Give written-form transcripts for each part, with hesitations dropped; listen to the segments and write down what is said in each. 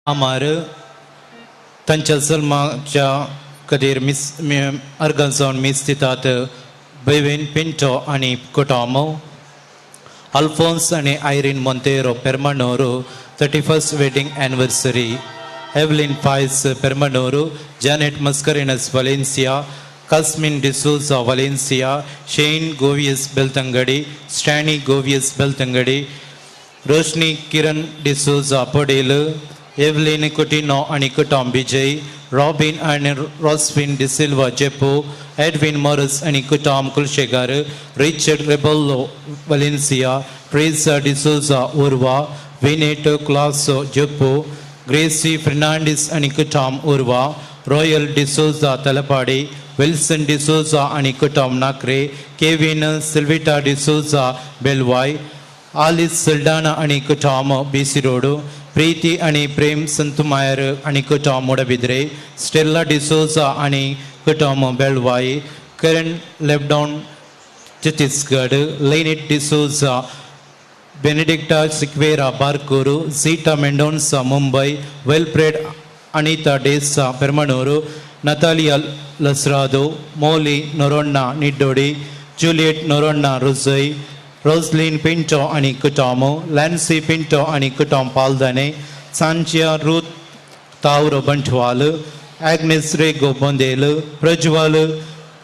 आमार तांच्या जल्माच्या खातीर मिस अर्गां जावन मीस दितात बेवीन पिंटो आनी कुटोमो, अल्फोन्स आनी Irene Monteiro Permanur 31st wedding anniversary, Evelyn Paes Permanur, Janet Mascarenhas Valencia, Kasmin D'Souza Valencia, Shane Govies Belthangady, Stany Govies Belthangady, Roshni Kiran D'Souza Padel, Evelyn Coutinho आनी कुटोम Vijay, Robin आनी रॉस्विन D'Silva जेपो, Edwin Morris आनी कुटोम कुलशेकार, Richard Rebello Valencia, Teresa D'Souza Urva, Vinet Colaco Jepo, Gracy Fernandes आनी कुटोम Urwa, royal D'Souza तलपाडी, Wilson D'Souza आनी कुटोम नाकरे, Kevin सिल्विटा D'Souza बेलवाय, आलिस Saldanha आनी कुटोम BC road, Preeti आनी प्रेम संतुमायर आनी कुटोम मोडबिद्रे, स्टेल्ला डिसोजा आनी कुटोम बेलवाय, करण लेबडॉन Chhattisgarh, लेनिट D'Souza, बेनेडिक्टा Sequeira Barkur, Zita Mendonca Mumbai, Wilfred Anita D'Sa Permanur, Natalia Lasrado, Molly Noronha Niddodi, Juliet Noronha Rujai, Roslin Pinto आनी कुटोमो, लॅन्सी पिंटो आनी कुटोम पालदने, सांचिया Ruth तावरो Bantwal, Agnes Rego Bondel, Prajwal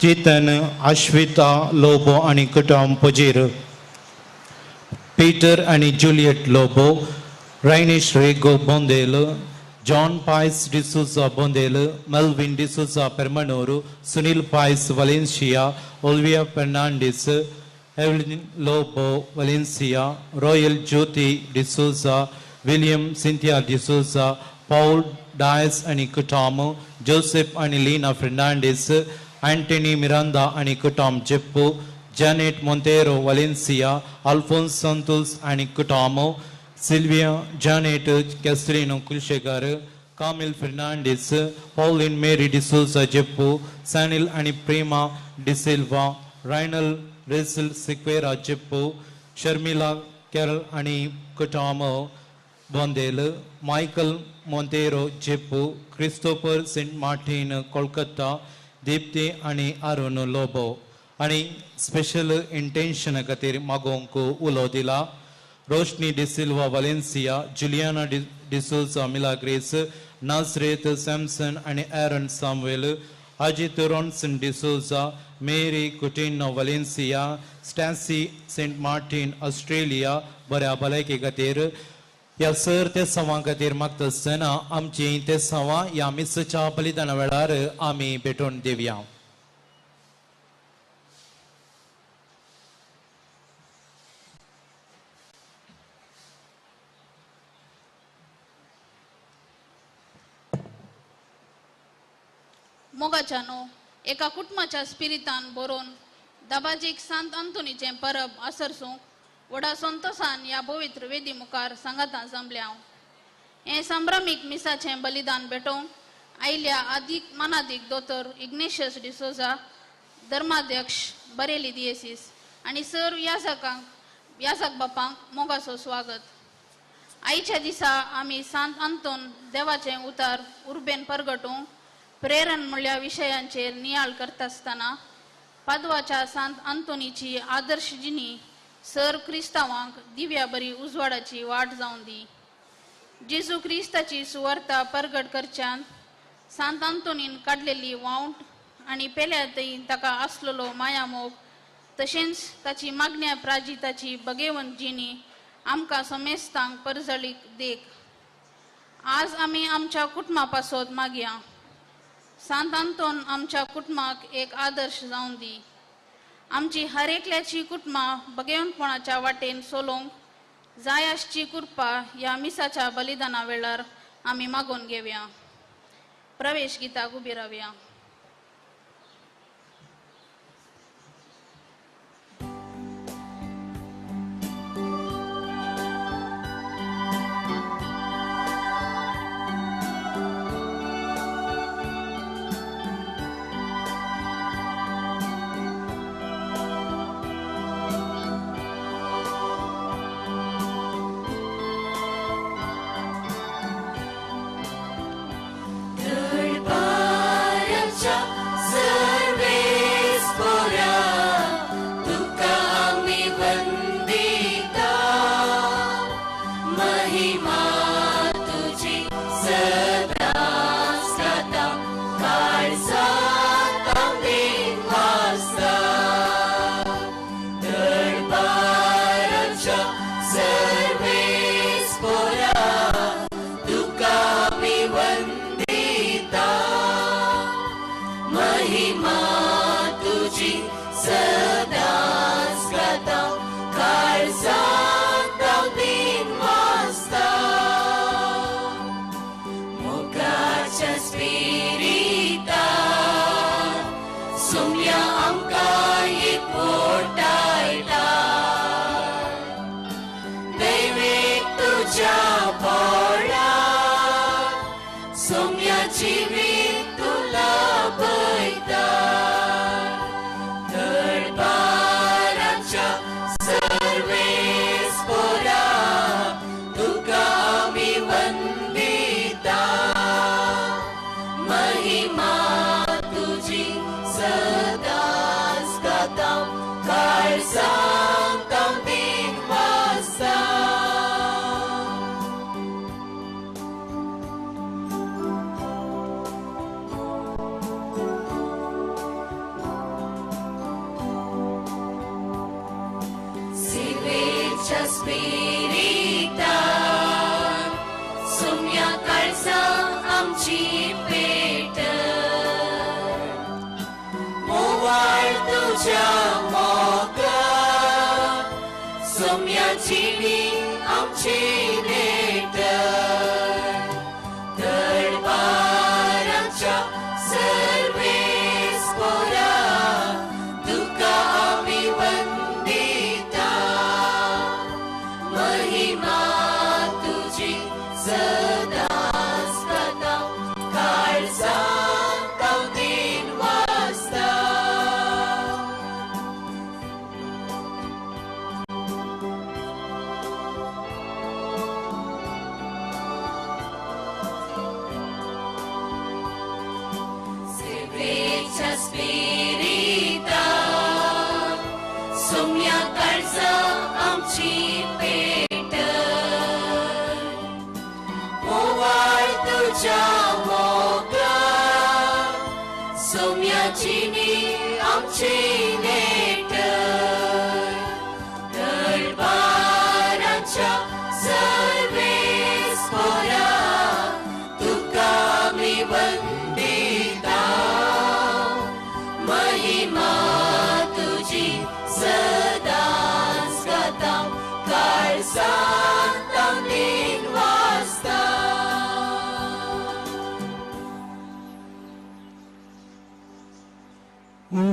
Chetan Ashwita Lobo आनी कुटोम पजीर, Peter आनी Juliet Lobo, Rainesh Rego Bondel, John Paes D'Souza Bondel, Melvin D'Souza Permanur, Sunil Paes Valencia, Olvia Fernandes, Evelyn Lobo Valencia, Royal Jyoti D'Souza, William Cynthia D'Souza, Paul Dias आनी कुटोम, Joseph आनी Leena Fernandes, Anthony Miranda आनी कुटोम जेप्पू, Janet Monteiro Valencia, Alphons संतोस आनी कुटोम, Sylvia Janet Castelino Kulshekar, Camille Fernandes, Pauline Mary D'Souza Jeppu, Sanil आनी प्रेमा D'Silva, Rynal wrestle Sequeira जेप्पू, Sharmila Kerala आनी कुटोम Bondel, Michael Monteiro Jeppu, Christopher Saint Martin Kolkata, Deepti आनी अरुण लोबो आनी स्पेशल इंटेन्शन खातीर मागोवंक उलो दिला रोशनी डिसिल्वा वालेन्सिया, जुलियाना डिसोजा मिलाग्रेस, नासरेत सॅमसन आनी Aaron Samuel, Ajit Ronson D'Souza, Mary Coutinho Valencia, Stacy Saint Martin Australia बऱ्या भलायके खातीर ह्या सर ते सवां खातीर मागता आसतना आमची ते सवां ह्या मिसाच्या बलिदाना वेळार आमी भेटोवन दिवया. मोगाच्यानो एका कुटुंबाच्या स्पिरितान बरोवन दाबाजीक सांत अंतोनीचें परब आसरसूंक व्हडा संतोसान ह्या पवित्र वेदी मुखार सांगातां जमल्या हांव. हें संभ्रमीक मिसाचें बलिदान भेटोवंक आयिल्ल्या आदीक मानादीक दोतोर इग्नेशियस डिसोजा, धर्माध्यक्ष बरेली दियेसीस आनी सर याजकांक याजक बापांक मोगाचो स्वागत. आयच्या दिसा आमी सांत अंतोन देवाचें उतार उर्बेन परगटूंक प्रेरण म्हणल्या विशयांचेर नियाळ करता आसतना पादवाच्या सांत अंतोनीची आदर्श जिणी सर क्रिस्तांवांक दिव्या बरी उजवाडाची वाट जावन दी. जेजू क्रिस्ताची सुवार्ता परगट करच्यान सांत अंतोनीन काडलेली वावंट आनी पेल्या थंय ताका आसलेलो मायामोग तशेंच ताची मागण्या प्राजिताची बगेवंत जिणी आमकां समेस्तांक परजळीक देख. आज आमी आमच्या कुटुंबा पासत मागया सांत अंतोन आमच्या कुटुंबाक एक आदर्श जावन दी. आमची हर एकल्याची कुटुंबां बगेवंतपणाच्या वाटेन सोलोवंक जाय आसची कृपा ह्या मिसाच्या बलिदाना वेळार आमी मागोवन घेवया. प्रवेश गिताक उबी रावया. सदांच गाता काळजांत हांव दिन वाजता मोगाच्या स्पिरितान सुम्या आमकां एकवटायता दैवेक तुज्या पोळाक सुम्या जिवीत तुला पळयता दरबाराच्या सर्वेस पोरा तुका आमी वंदिता महिमा तुजी सदांच गाता काळजांत हांव दिन वाजता. सिवेच्या स्पिरितान सुम्या काळजां आमची पेट मोवाळ तुज्या मोगान सुम्या जिवी आमची नेट दरबाराच्या सर्वेस पोरा तुका आमी वंदिता महिमा तुजी सदांच गाता काळजांत हांव दिन वाजता. सेवेच्या स्पिरितान सुम्या काळजां आमची पेट मोवाळ तुज्या मोगान सुम्या जिणी आमची नेट दरबाराच्या सर्वेस पोरा तुका आमी वंदिता महिमा तुजी सदांच गाता काळजांत हांव दिन वाजता.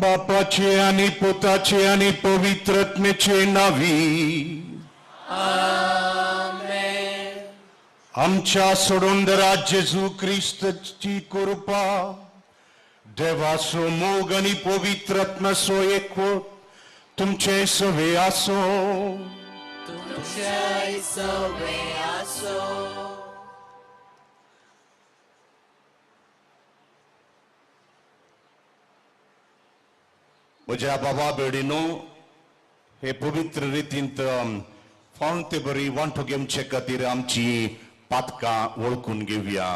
बापाचे आणि पुताचे आणि पवित्र आत्म्याचे नावी आमच्या सोडूनदरा जेजू क्रिस्ताची कृपा देवाचो मोग आणि पवित्र आत्म्याचो एकवट तुमचे सवे आसो. तुमच्याय सवे आसो. म्हज्या बाबा भयणीनो, हे पवित्र रितींत फावते बरी वांटो घेवचे खातीर आमची पातकां वळखून घेवया.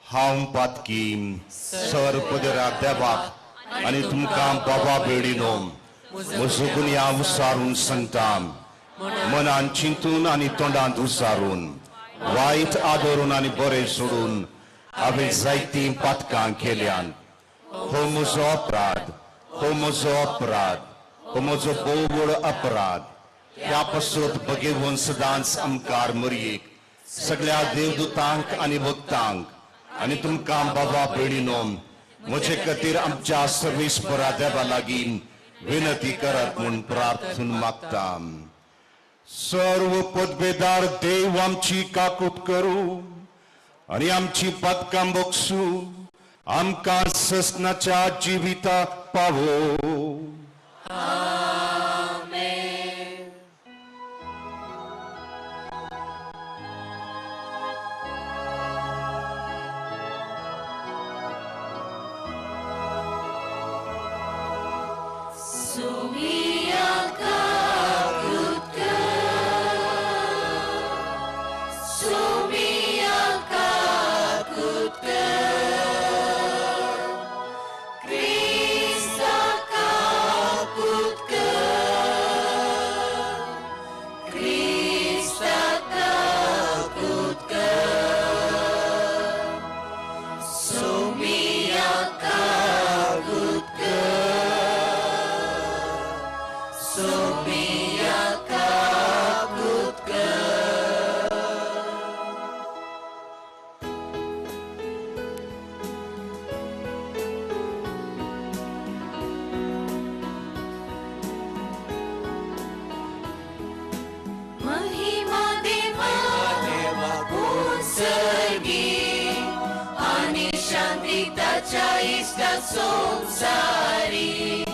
हांव पातकी सर पदरा देवाक आनी तुमकां बाबा भयणीनो म्हजो गुन्यांव उसारून सांगता, मनान चिंतून आनी तोंडांत उसारून वायट आदरून आनी बरें सोडून हांवें जायतीं पातकां केल्यान. हो म्हजो अपराध, हो म्हजो अपराध, हो म्हजो भोव व्हड अपराध. ह्या पासत बगेवन सदांच आमकार मरयेक सगळ्या देवदूतांक आनी भक्तांक आनी तुमकां बाबा भयणीनो म्हजे खातीर आमच्या सर्वेस्परा देवा लागीं विनंती करात म्हूण प्रार्थना मागता. सर्व पदवेदार देव आमची काकूत करूं आनी आमची पातकां बक्षू आमकां ससनाच्या जिविताक पावो. Krista kakut. सर्गी आनी शांती ताच्या इश्टा संवसारी.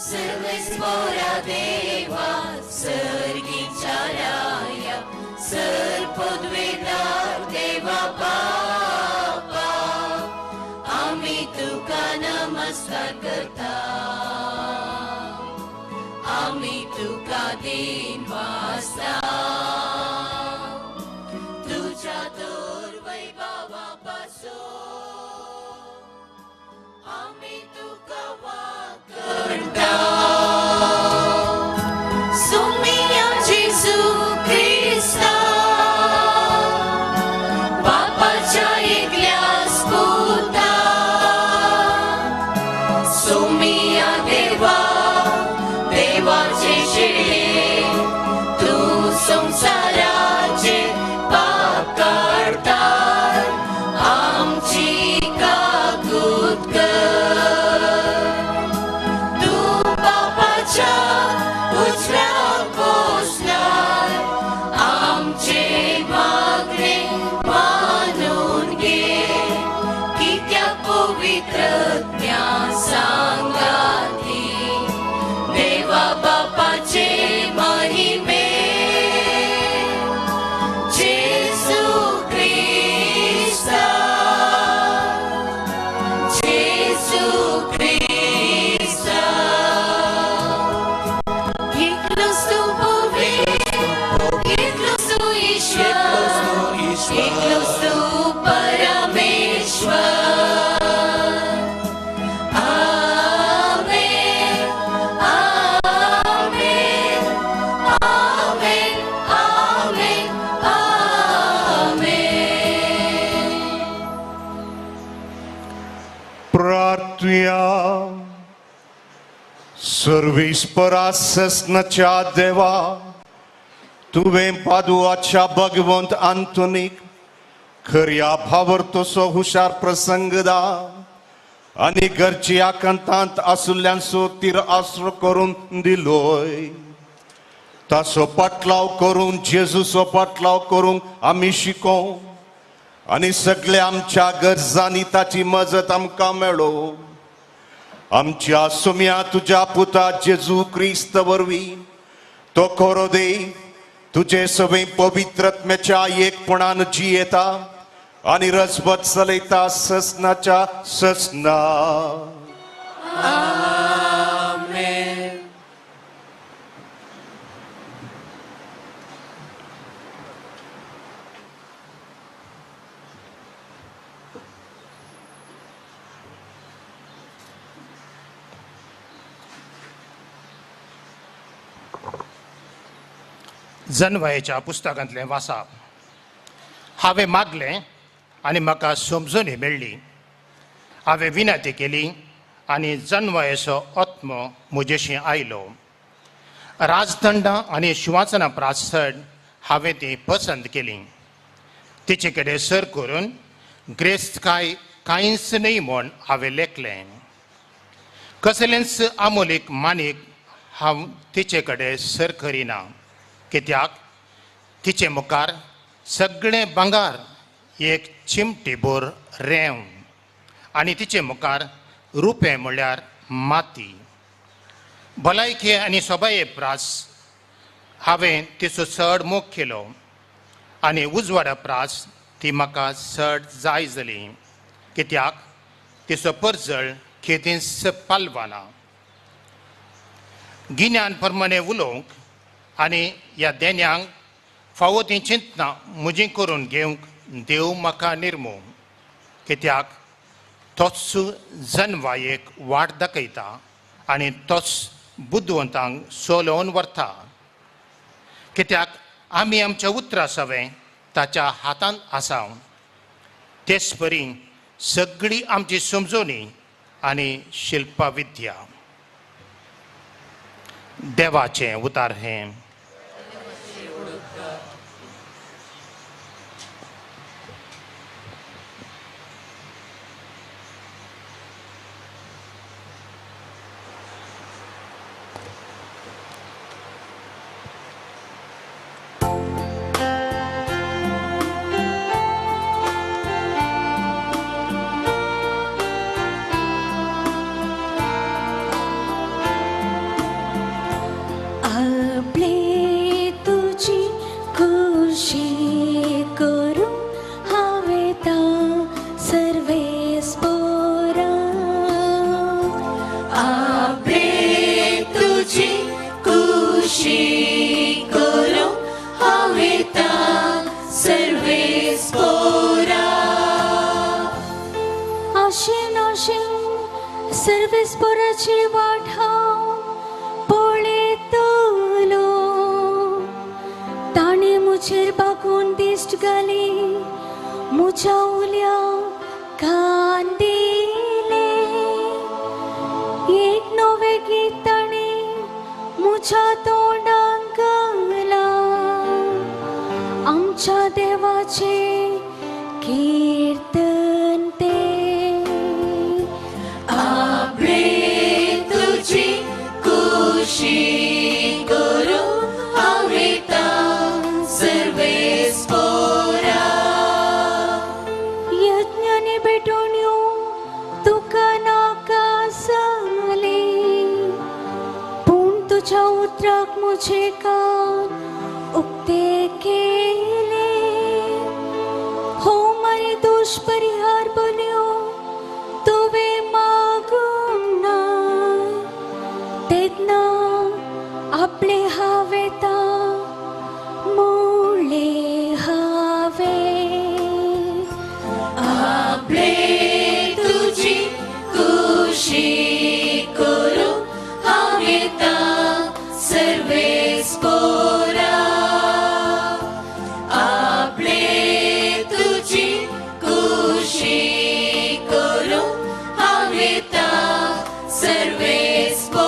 सर्वेस्पोरा देवा सर्गीच्या राया सर पदवेदार देवा बापा आमी तुका नमस्कार करता आमी तुका दिन वासता तुझ्या तर वैभवा पासून आमी तुका वांकडता. सुमिया जेजू क्रिस्ता बापाच्या एकल्याच पुता सुमिया देवा देवाचे शिळे तूं संवसाराचे पाप काडटा आमची काकूत कर. तूं बापाच्या उजव्या बसल्यार आमचे मागणे मानून घे कित्याक पवित्रज्ञा सांगाती देवा बापाचे महिमे जेजू क्रिस्ता जेजू क्रिस्ता. एकलोच तूं पवित्र एकलोच तूं ईश्वर एकलोच तूं परमेश्वर. आमेन आमेन आमेन आमेन आमेन. प्रार्थुया. सर्वेस्परा ससनाच्या देवा तुवें पादुआच्या भगवंत आंतोनीक खऱ्या भावर्थोसो हुशार प्रसंग दा आनी घरच्या आकांतांत आसुल्ल्यांचो तीर आसरो करून दिलोय. ताचो पाटलाव करून जेजूचो पाटलाव करूंक आमी शिकों आनी सगल्या आमच्या गरजांनी ताची मजत आमकां मेळो. आमच्या सुम्या तुज्या पुता जेजू क्रिस्त वरवीं तो खरो दे तुजे सगळे पवित्रत्म्याच्या एकपणान जियेता आनी रजबत चलयता ससनाच्या ससना. आमेन. जनवयाच्या पुस्तकांतलें वाचप. हांवें मागलें आनी म्हाका समजणी मेळ्ळी. हांवें विनंती केली आनी जनवयाचो आत्मो म्हजेशी आयलो. राजदंडां आनी शिंवासनां प्रासड हांवें ती पसंत केली. तिचे कडेन सर करून ग्रेस्त काय कांयच न्हय म्हूण हांवें लेखलें. कसलेंच आमोलीक मानीक हांव तिचे कडेन सर करिना कित्याक तिचे मुखार सगळें भांगर एक चिमटीभर रेंव आनी तिचे मुखार रुपें म्हळ्यार माती. भलायकी आनी सोबाये प्रास हांवें तिचो चड मोग केलो आनी उजवाडा प्रास ती म्हाका चड जाय जाली कित्याक तिचो परजळ खेतींच पालवाना. गिन्यान प्रमाणे उलोवंक आनी ह्या देण्यांक फावो तीं चिंतनां म्हजीं करून घेवंक देव म्हाका निर्मू कित्याक तोच जनवायेक वाट दाखयता आनी तोच बुदवंतांक सोलोवन व्हरता. कित्याक आमी आमच्या उतरां सवें ताच्या हातांत आसा. तेच परी सगळी आमची समजणी आनी शिल्पविद्या. देवाचें उतार हें. सर्वेस्पोराची वाट हांव पळयतलो. ताणें म्हजेर बागून दिश्ट घाली, म्हज्या उल्याक कान दिले. एक नवें गीत ताणें म्हज्या तोंडाक घालां, आमच्या देवाचें कीर्तन तें. आपले तुजी खुशी करूं हांव येता सर्वेस्पोरा. यज्ञांनी भेटवण्यो तुका नाका जाले, पूण तुज्या उतराक म्हजे कान उक्ते केले. होम आनी दोश परिहार बल्यो तुवें मागूंक ना, तेन्ना आपले हांव येता म्हणलें हांवें. आपले तुजी खुशी करूं हांव येता सर्वेस्पोरा. आपले तुजी खुशी करूं हांव येता सर्वेस्पोरा.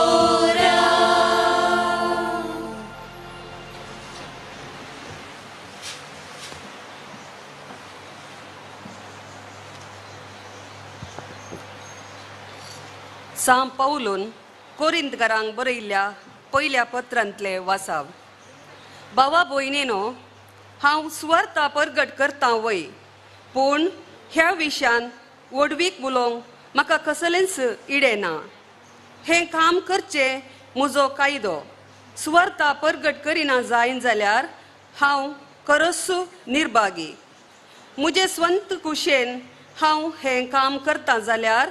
सां पावलून कोरिंतकारांक बरयल्ल्या पयल्या पत्रांतले वासाव. भावा भयणीनो, हांव सुवार्ता परगट करता वय, पूण ह्या विशयान व्हडवीक उलोवंक म्हाका कसलेंच इडें ना. हें काम करचें म्हजो कायदो. सुवार्ता परगट करिना जायन जाल्यार हांव खरोच निर्भागी. म्हजे स्वंत कुशेन हांव हें काम करता जाल्यार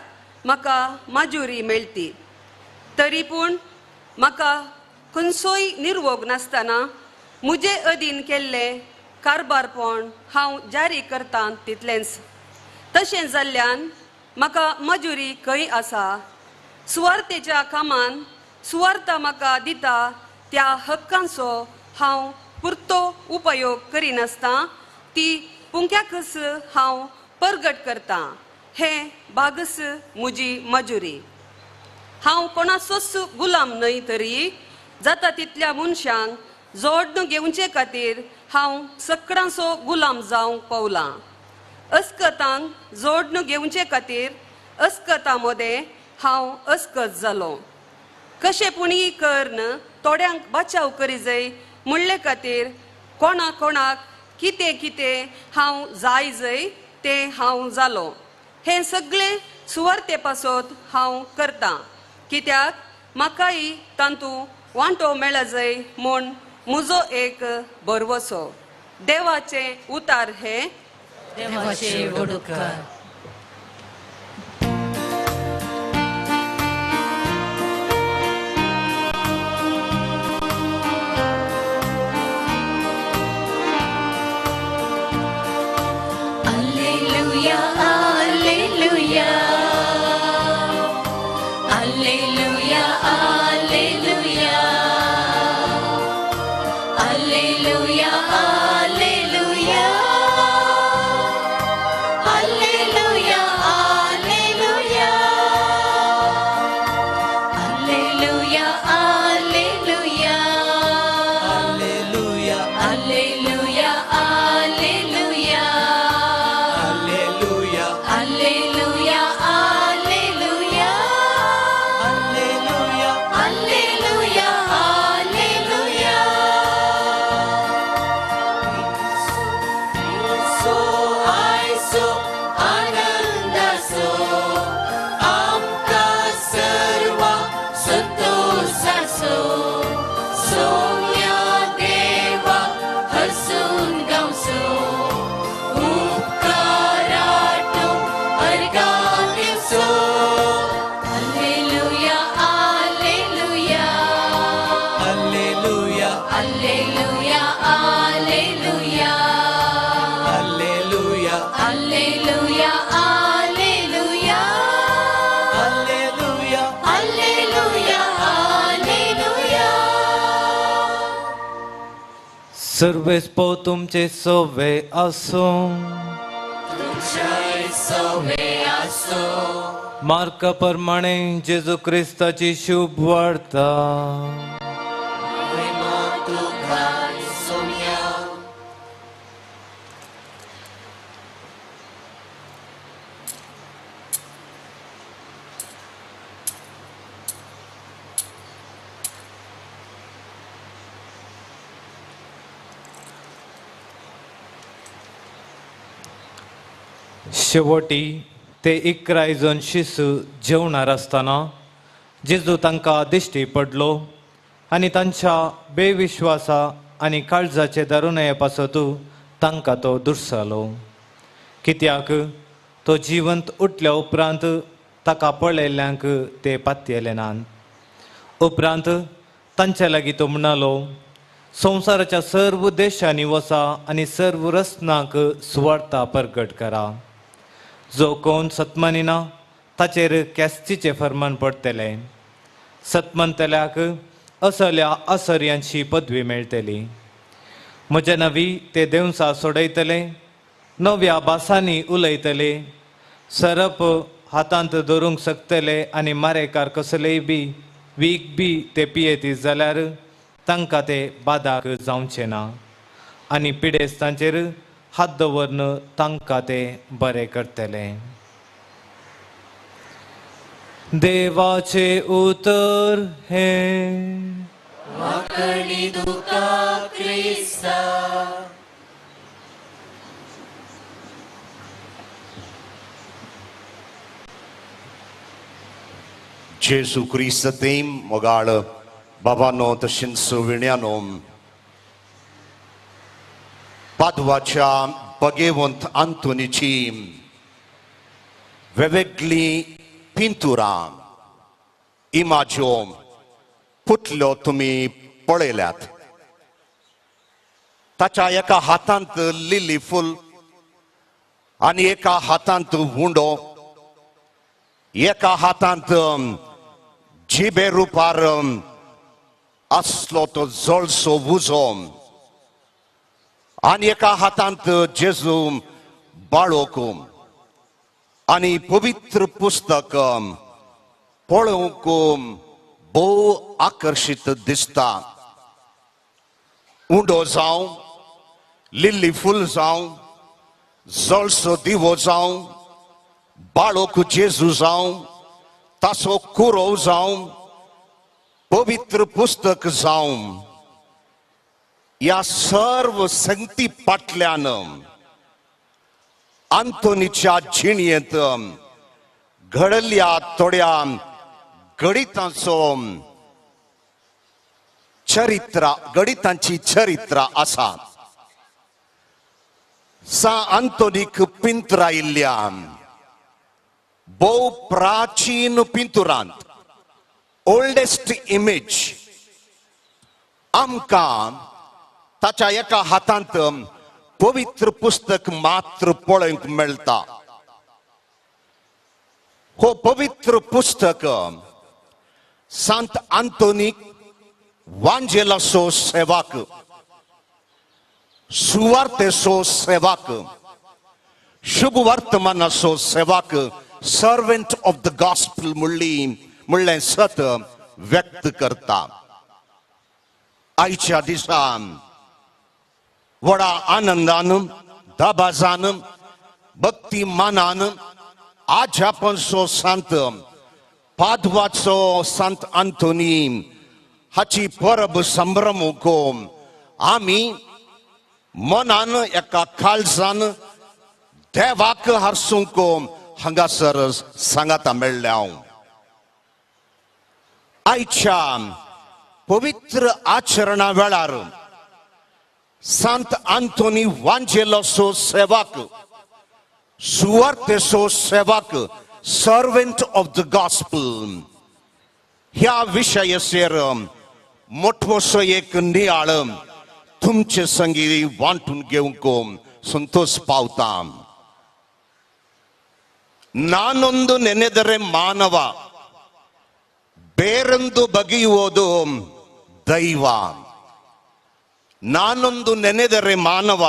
म्हाका माजुरी मेळटी, तरी पूण म्हाका खंयचोय निर्वोग नासतना म्हजे अधीन केल्लें कारबारपण हांव जारी करता तितलेंच. तशें जाल्ल्यान म्हाका मजुरी खंय आसा? सुवार्तेच्या कामान सुवार्ता म्हाका दिता त्या हक्कांचो हांव पुरतो उपयोग करिनासतना ती पुंक्याकच हांव परगट करता. हें बागस म्हजी मजुरी. हांव कोणाचोच गुलाम न्हय, तरी जाता तितल्या मनशांक जोडण घेवचे खातीर हांव सकडांचो गुलाम जावंक पावलां. अस्कतांक जोडण घेवचे खातीर अस्कतां मदें हांव अस्कत जालो. कशें पुणीय कर्ण थोड्यांक बचाव करी जाय म्हणले खातीर कोणा कोणाक कितें कितें हांव जाय जय तें हांव जालो. हें सगळें सुवार्ते पासत हांव करतां, कित्याक म्हाकाय तातूंत वांटो मेळा जाय म्हूण म्हजो एक भरवसो. देवाचें उतार हें. देवाचे वडुकार. Alleluia, Alleluia, Alleluia, Alleluia, Alleluia, Alleluia, Alleluia, Alleluia, Alleluia, Alleluia, Alleluia, Alleluia, Alleluia, Alleluia, Alleluia, सर्वेस्पो तुमचे सोवे आसूं. मार्का प्रमाणे जेजू क्रिस्ताची शुभ वार्ता. शेवटी ते 11 जण शिसू जेवणार आसतना जेजू तांकां दिश्टी पडलो आनी तांच्या बेविश्वासा आनी काळजाचे दारुणये पासत तांकां तो दुर्सालो. कित्याक तो जिवंत उठल्या उपरांत ताका पळयल्ल्यांक ते पातयेले नात. उपरांत तांच्या लागीं तो म्हणालो, संवसाराच्या सर्व देशांनी वसा आनी सर्व रसनांक सुवार्ता परगट करा. जो कोण सतमानिना ताचेर कॅस्तीचें फर्मान पडटलें. सतमनतल्याक असल्या असर्यांची पदवी मेळटली. म्हज्या नवी ते देवसा सोडयतले, नव्या भासांनी उलयतले, सरप हातांत धरूंक शकतले आनी मारेकार कसलेय बी वीक बी ते पियेती जाल्यार तांकां ते बादाक जावचें ना आनी पिडेस्तांचेर हात दवरन तांकां ते बरें करतले. देवाचे उतर हें. जेजू क्रिस्त तेम मोगाळ बाबानो तशेंच विण्यानो, पादवाच्या बगेवंत आंतोनीची वेगवेगळी पिंतुरां इमाज्यो पुतल्यो तुमी पळयल्यात. ताच्या एका हातांत लिली फूल आनी एका हातांत उंडो, एका हातांत जिबे रुपार आसलो तो जळसो उजो आनी एका हातांत जेजू बाळोक आनी पवित्र पुस्तक पळोवंक भोव आकर्शीत दिसता. उंडो जावं, लिल्ली फूल जावं, जळसो दिवो जावं, बाळोक जेजू जावं, ताचो कुरोव जावं, पवित्र पुस्तक जावं, ह्या सर्व संगती फाटल्यान आंतोनीच्या जिणेंत घडल्या थोड्या गणितांचो चरित्र, गणितांची चरित्र आसा. सा आंतोनीक पिंतरायिल्ल्या भोव प्राचीन पिंतुरांत ओल्डेस्ट इमेज आमकां ताच्या एका हातांत पवित्र पुस्तक मात्र पळोवंक मेळटा. हो पवित्र पुस्तक सांत आंतोनीक वांजेलाचो सेवाक, सुवार्तेचो सेवाक, शुभ वर्तमानाचो सेवाक, सर्वंट ऑफ the gospel म्हणलें सत व्यक्त करता. आयच्या दिसा व्हडा आनंदान, दबाजान, भक्ती मानान आजापणचो सांत पादवाचो सांत आंतोनी हाची परब संभ्रमूंक आमी मनान एका काळजान देवाक हारसूंक हांगासर सांगाता मेळ्ळ्या. हांव आयच्या पवित्र आचरणा वेळार सांत आंतोनी वांजेलाचो सेवाक, सुवार्तेचो सेवाक, सर्वंट ऑफ the gospel ह्या विशयाचेर मोठोसो एक नियाळ तुमचे संगी वांटून घेवंक संतोष पावता. ನಾನೊಂದು ನೆನೆದರೆ ಮಾನವ, ಬೇರೊಂದು ಬಗೆಯುವುದು ದೈವ. ನಾನೊಂದು ನೆನೆದರೆ ಮಾನವ,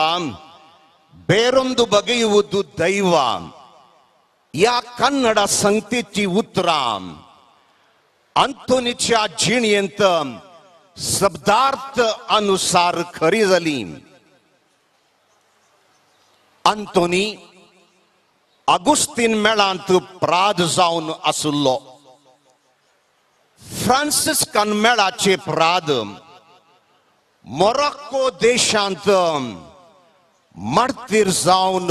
ಬೇರೊಂದು ಬಗೆಯುವುದು ದೈವ. या कन्नड संगतीची उतरां अंतोनीच्या जिणेंत शब्दार्थ अनुसार खरी जाली. अंतोनी आगुस्तीन मेळांत प्राद जावन आसलो. फ्रांसिस्कन मेळाचे प्राद मोरोक्को देशांत मार्तीर जावन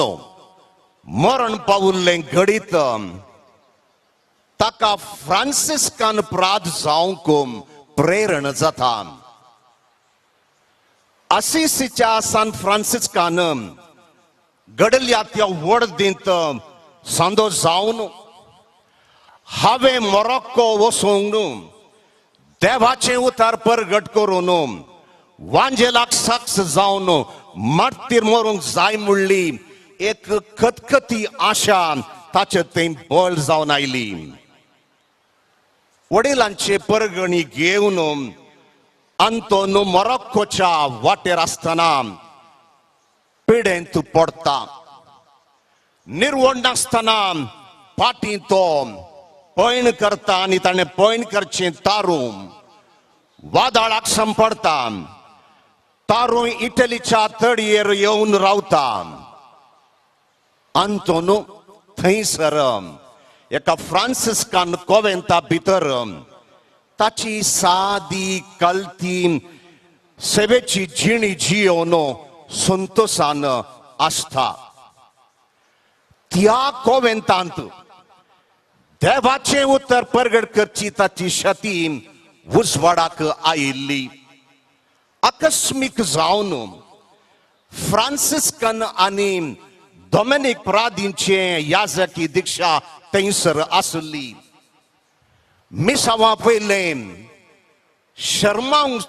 मरण पावुल्लें घडीत ताका फ्रांसिस्कन प्राद जावंक प्रेरण जाता. असिसीच्या सान फ्रांसिस्कान घडल्या त्या वडदींत सांदो जावन हांवें मोरोक्को वचूंक देवाचें उतार परगट करून वांजेलाक साक्ष जावन मार्तीर मरूंक जाय म्हणली एक खतखती आशा ताचे थंय बळ जावन आयली. वडिलांचे परगणी घेवन अंतोन मोरोक्कोच्या वाटेर आसतना पिडेंत पडटा. निर्वण नासतना फाटीं तो पयण करता आनी ताणें पयण करचें तारू वादळाक संपडटा. तारू इटलीच्या तडयेर येवन रावता. अंतोन थंयसर एका फ्रांसिस्कान कोवेंता भितर ताची सादी कलती सेवेची जिणी जियोन संतोषान आसता. त्या कोवेंतांत देवाचें उतर परगट करची ताची शती उजवाडाक आयिल्ली. आकस्मीक जावन फ्रांसिस्कन आनी डॉमिनिक प्रादींचे याजकी दीक्षा थंयसर आसली. मिसांवा पयलें शर्मांक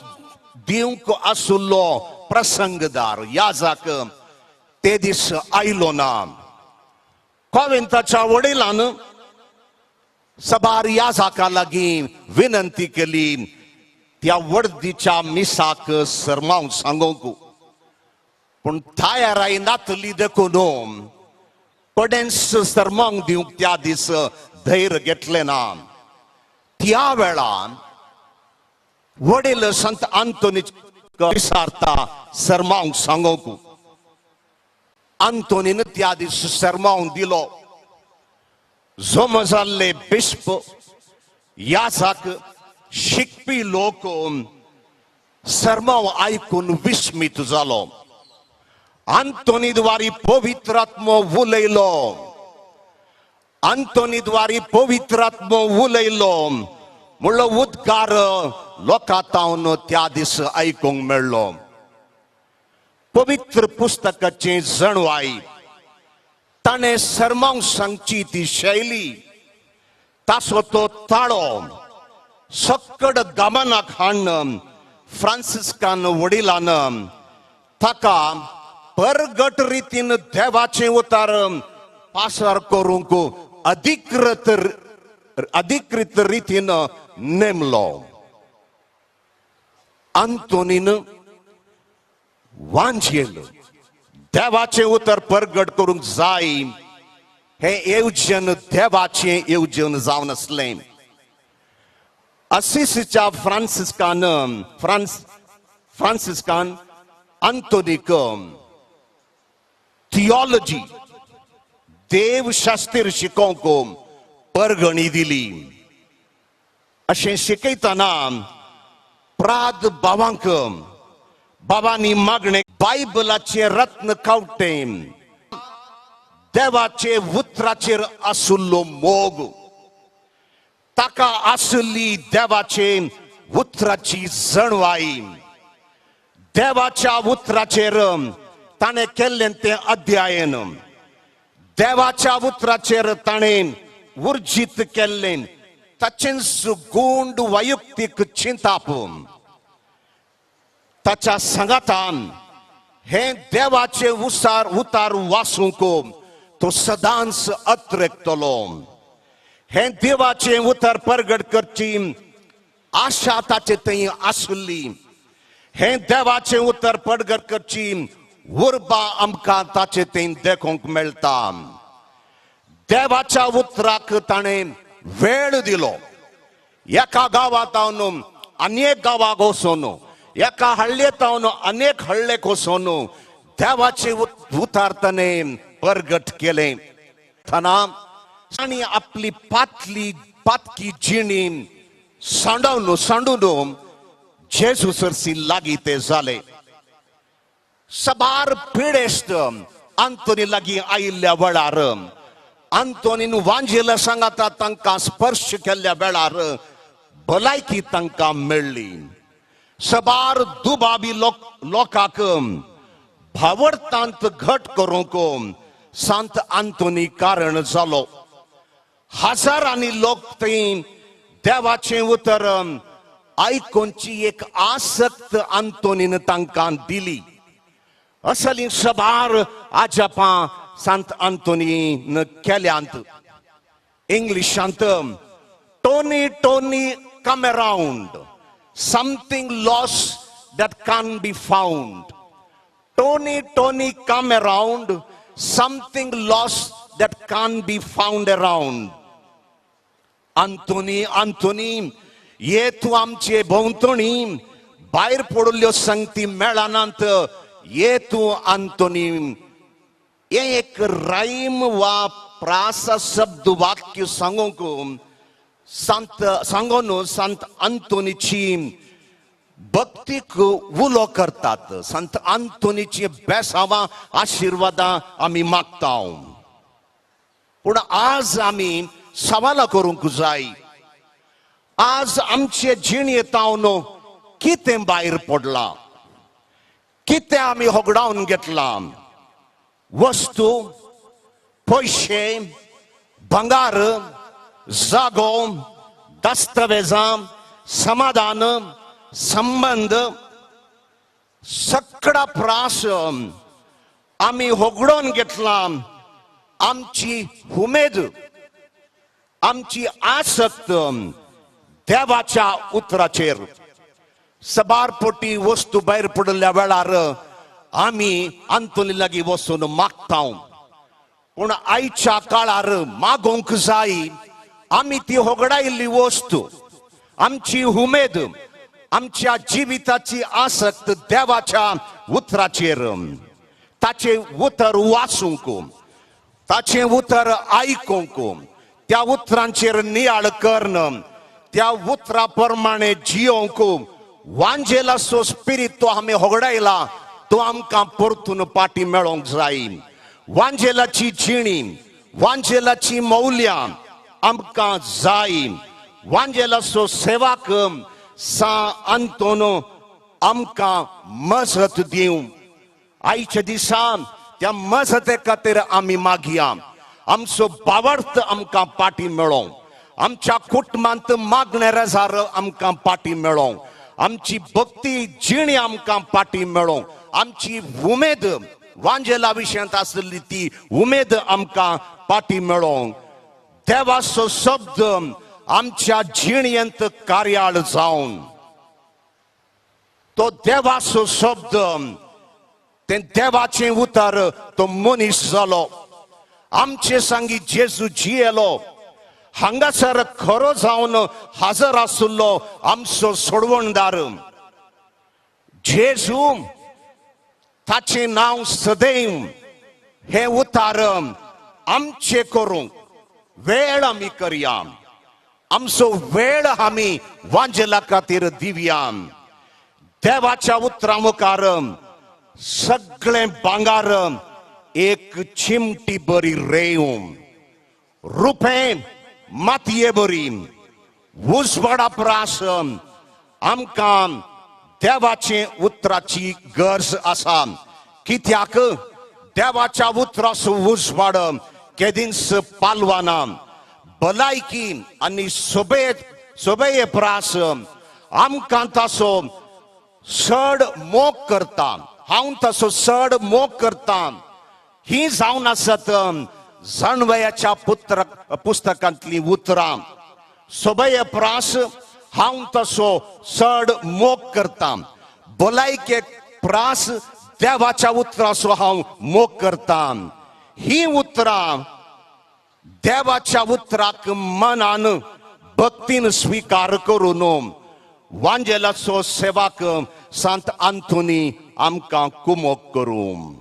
दिवंक आसुल्लो प्रसंगदार याजक ते दीस आयलो ना. कोवेंताच्या वडिलान सबार याजका लागीं विनंती केली त्या वडदीच्या मिसाक शर्मांक सांगूंक, पूण तयाराय नातली देखून कोडेंस शर्मांक दिवंक त्या दीस धैर्य घेतलें ना. त्या वेळार वडील संत अंतोनी विसारता शर्मांक सांगूंक. अंतोनीन त्या दीस शर्मांक दिलो. जमा जाल्ले बिस्प याजक शिकपी लोक शर्मांव आयकून विस्मीत जालो. अंतोनी द्वारी पवित्रात्मो उलयलो. अंतोनी द्वारी पवित्रात्मो उलयलो म्हणलो उद्गार लोकांतावन त्या दीस आयकूंक मेळ्ळो. पवित्र पुस्तकाची जणवाय ताणें शर्मांक सांगची ती शैली ताचो तो ताळो सक्कड गमनाक हाडून फ्रांसिस्कान वडिलान ताका परगट रितीन देवाचें उतार पासार करूंक अधिकृत रितीन नेमलो. अंतोनीन वांजेल देवाचें उतर परगट करूंक जाय हें येवजण देवाचें येवजण जावन आसलें. असिसीच्या फ्रांसिस्कान फ्रांसिस्कान अंतोनीक थियोलॉजी देवशास्त्र शिकोवंक परगणी दिली. अशें शिकयतना प्राद बाबांक बाबांनी मागणे बायबलाचें रत्न कावटें देवाचे उतराचेर आशिल्लो मोग, ताका आशिल्ली देवाचे उतराची जणवाय, देवाच्या उतराचेर ताणें केल्लें तें अध्ययन, देवाच्या उतराचेर ताणें उर्जीत केल्लें ताचेंच गुंड वैयक्तीक चिंताप, ताच्या सांगातान हें देवाचे उसार उतार वासूंक तो सदांच अत्रेकतलो. हें देवाचें उतर परगट करची आशा ताचे थंय आशिल्ली. हें देवाचें उतर पडगट करची उर्बा आमकां ताचे थंय देखूंक मेळटा. देवाच्या उतराक ताणें वेळ दिलो. एका गांवांत अनेक गांवाक वचून, एका हळ्ळेंत अनेक हळ्ळेक वचून देवाचें उतर ताणें परगट केलें. थना आनी आपली पातली पातकी जिणी सांडून सांडून जेजू सरसी लागीं ते जाले. सबार पिडेस्त आंतोनी लागीं आयिल्ल्या वेळार, आंतोनीन वांजेला सांगाता तांकां स्पर्श केल्ल्या वेळार भलायकी तांकां मेळ्ळी. सबार दुबावी लोकांक भावडतांत घट करूंक सांत आंतोनी कारण जालो. हजारांनी लोक थंय देवाचें उतर आयकुची एक आसक्त आंतोनीन तांकां दिली. असली सबार आजापां सांत आंतोनीन केल्यांत. इंग्लिशांत Tony Tony come around, something lost that can be found. Tony Tony come around, something lost that can be found around. Anthony Anthony ये तूं आमचे भोंवतणी, भायर पडिल्ल्यो संगती मेळनात, ये तूं आंतोनी. हें एक रायम वा प्रास शब्द वाक्य सांगूंक सांत सांगून सांत आंतोनीची भक्तीक उलो करतात. सांत आंतोनीची बेसावां आशिर्वादां आमी मागता. पूण आज आमी सवालां करूंक जाय. आज आमचे जिणेंत कितें भायर पडलां, कितें आमी होगडावन घेतलां? वस्तू, पयशे, भांगार, जागो, दस्तावेजां, समाधान, संबंद, सगळा प्रास आमी होगडोवन घेतला. आमची उमेद, आमची आसक्त देवाच्या उतराचेर. सबार पोटी वस्तू भायर पडिल्ल्या वेळार आमी आंतोनी लागीं वचून मागता. पूण आयच्या काळार मागोवंक जाय आमी ती होगडायिल्ली वस्तू, आमची उमेद, आमच्या जिविताची आसक्त देवाच्या उतराचेर. ताचें उतर वाचूंक, ताचें उतर आयकूंक, त्या उतरांचेर नियाळ करून त्या उतरा प्रमाणे जियोंक वांजेलाचो स्पिरीत तो आमी होगडायला तो आमकां परतून पाटी मेळोंक जाय. वांजेलाची जिणी, वांजेलाची मौल्यां आमकां जाय. वांजेलाचो सेवाक सा आंतोन आमकां मजत दिवं. आयच्या दिसा त्या मजते खातीर आमी मागया. आमचो बावर्त आमकां पाटी मेळों, आमच्या कुटुंबांत मागणे रेजार आमकां पाटी मेळों, आमची भक्ती जिणी आमकां पाटी मेळों, आमची उमेद वांजेला विशयांत आसली ती उमेद आमकां पाटी मेळों. देवाचो शब्द आमच्या जिणेंत कार्याळ जावन तो देवाचो शब्द, तें देवाचें उतर तो मनीस जालो, आमचे सांगी जेजू जियेलो, हांगासर खरो जावन हाजर आसलो आमचो सोडवणदार जेजू. ताचें नांव सदैव हें उतार आमचें करूंक वेळ आमी करया. आमचो वेळ आमी वांजेला खातीर दिवया. देवाच्या उतरा मुखार सगळें भांगार एक चिमटी बरी रेंव, रुपें मातये बरी, उजवाडा प्रास आमकां देवाचे उतराची गरज आसा. कित्याक देवाच्या उतराचो उजवाड केदींच पालवाना. भलायकी आनी सोबे प्रास आमकां ताचो चड मोग करता. हांव ताचो चड मोग करता. ही जावन आसत जाणवयाच्या पुस्तकांतली उतरां. सोबे प्रास हांव तसो चड मोग करता. भलायकेक प्रास देवाच्या उतराचो हांव मोग करता. ही उतरां देवाच्या उतराक मनान भक्तीन स्विकार करून वांजेलाचो सेवाक सांत आंतोनी आमकां कुमोक करूं.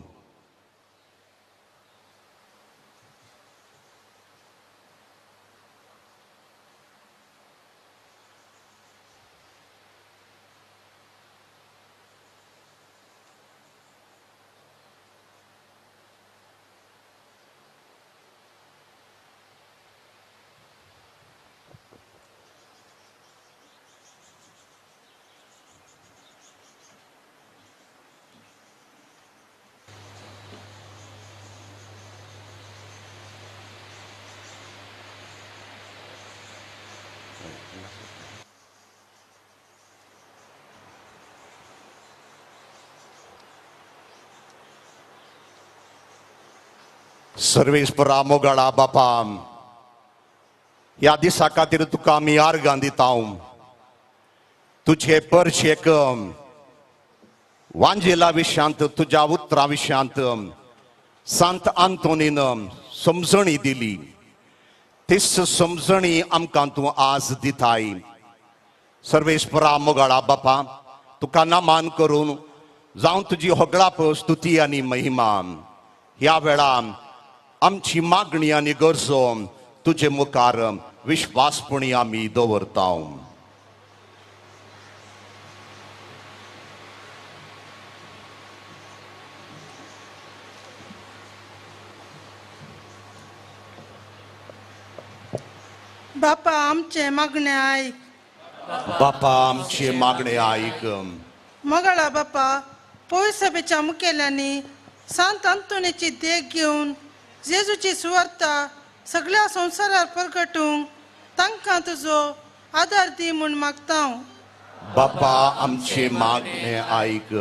सर्वेस्परा मोगाळा बापा, ह्या दिसा खातीर तुका आमी आर्गां दिता. तुजे परशेक वांजेला विशयांत तुज्या उतरां विशयांत सांत आंतोनीन समजणी दिली. तीच समजणी आमकां तूं आज दिताय. सर्वेस्परा मोगाळा बापा, तुका नमान करून जावं तुजी होगळाप स्तुती आनी महिमा. ह्या वेळा आमची मागणी आनी गरजो तुजे मुखार विश्वासपणी आमी दवरता. बापा आमचे मागणे आयक. बापा आमचे मागणे आयक. मोगाळा बापा, पवित्र सभेच्या मुखेल्यांनी सांत आंतोनीची देख घेवन जेजूची सुवार्ता सगळ्या संवसारार परगटूंक तांकां तुजो आदार दी म्हूण मागता. बापा आमचे मागणे आयक.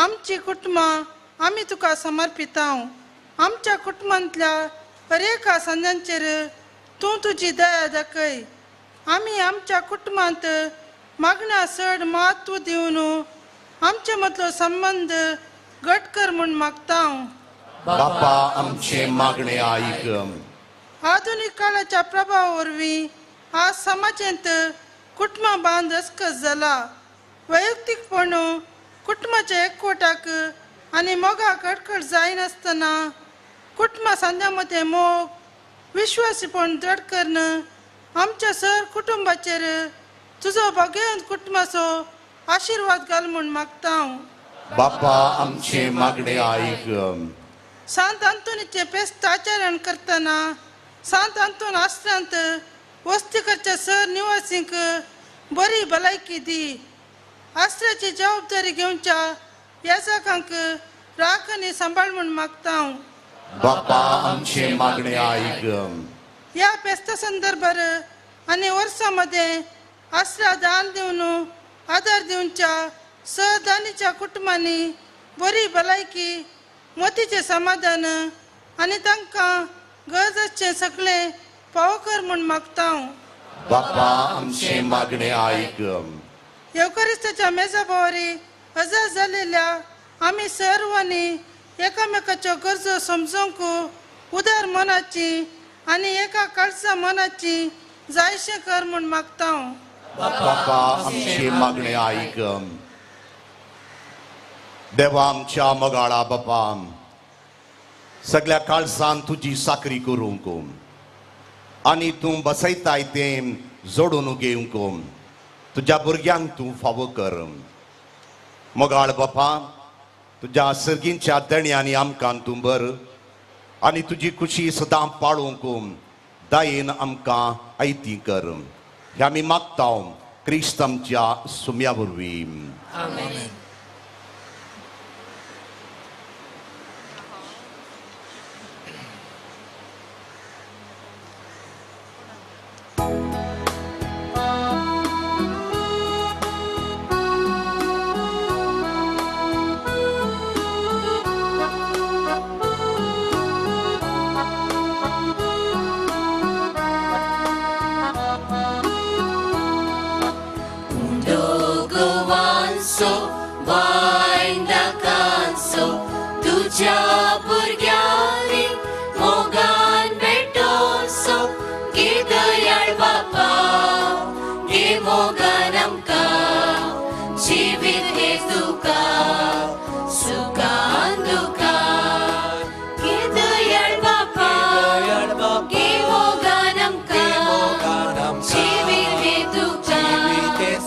आमची कुटुंबां आमी तुका समर्पिता. आमच्या कुटुंबांतल्या हर एका संजांचेर तूं तुजी दया दाखय. आमी आमच्या कुटुंबांत मागण्या चड म्हत्व दिवन आमचे मदलो संबंद घट कर म्हूण मागता. बापा आमचे मागणे आयक. आधुनीक काळाच्या प्रभावा वरवीं आज समाजांत कुटुंबां बांद अस्कस जाला. वैयक्तीकपण कुटुंबाच्या एकवटाक आनी मोगाक अडखळ जायनासतना कुटुंबा सांध्या मदें मोग विश्वासीपण दृढ करून आमच्या सर कुटुंबाचेर तुजो भाग्यवंत कुटुंबाचो आशिर्वाद घाल म्हूण मागता. बापा आमचे मागणे आयक. सांत आंतोनीचें फेस्त आचरण करतना सांत आंतोन आश्रांत वस्ती करच्या सर निवासींक बरी भलायकी दी. आश्राची जबाबदारी घेवच्या याजकांक राख आनी सांबाळ म्हूण मागता. बापा आमचे मागणे आयक. ह्या फेस्ता संदर्भार आनी वर्सां मदें आसरा दान दिवन आदार दिवच्या सहदानीच्या कुटुंबांनी बरी भलायकी, मतीचें समाधान आनी तांकां गरज आसचें सगळें फावो कर म्हूण मागता. बापा आमचे मागणे आयक. येवकारिस्ताच्या मेजा भोंवरी हजर जालेल्या आमी सर्वांनी एकामेकाच्यो गरजो समजूंक उदार मनाची आनी एका काळजा मनाची जायशें कर म्हूण मागता. बापा आमचे मागणे आयक. देवा आमच्या मोगाळा बापा, सगळ्या काळजान तुजी साकरी करूंक आनी तूं बसयताय तें जोडून घेवंक तुज्या भुरग्यांक तूं फावो कर. मोगाळ बापा, तुज्या सर्गींच्या दण्यांनी आमकां तूं बर आनी तुजी खुशी सदां पाळूंक दयेन आमकां आयती कर. हें आमी मागता क्रिस्त आमच्या सुम्या वरवीं. तुझ्या भुरग्यांनी मोगान भेटोवचो गे दयाळ बापा गे मोगान आमकां जिवीत हें तुका सुखान दुखान गे दयाळ बापा गे मोगान आमकां जिवीत हें तुका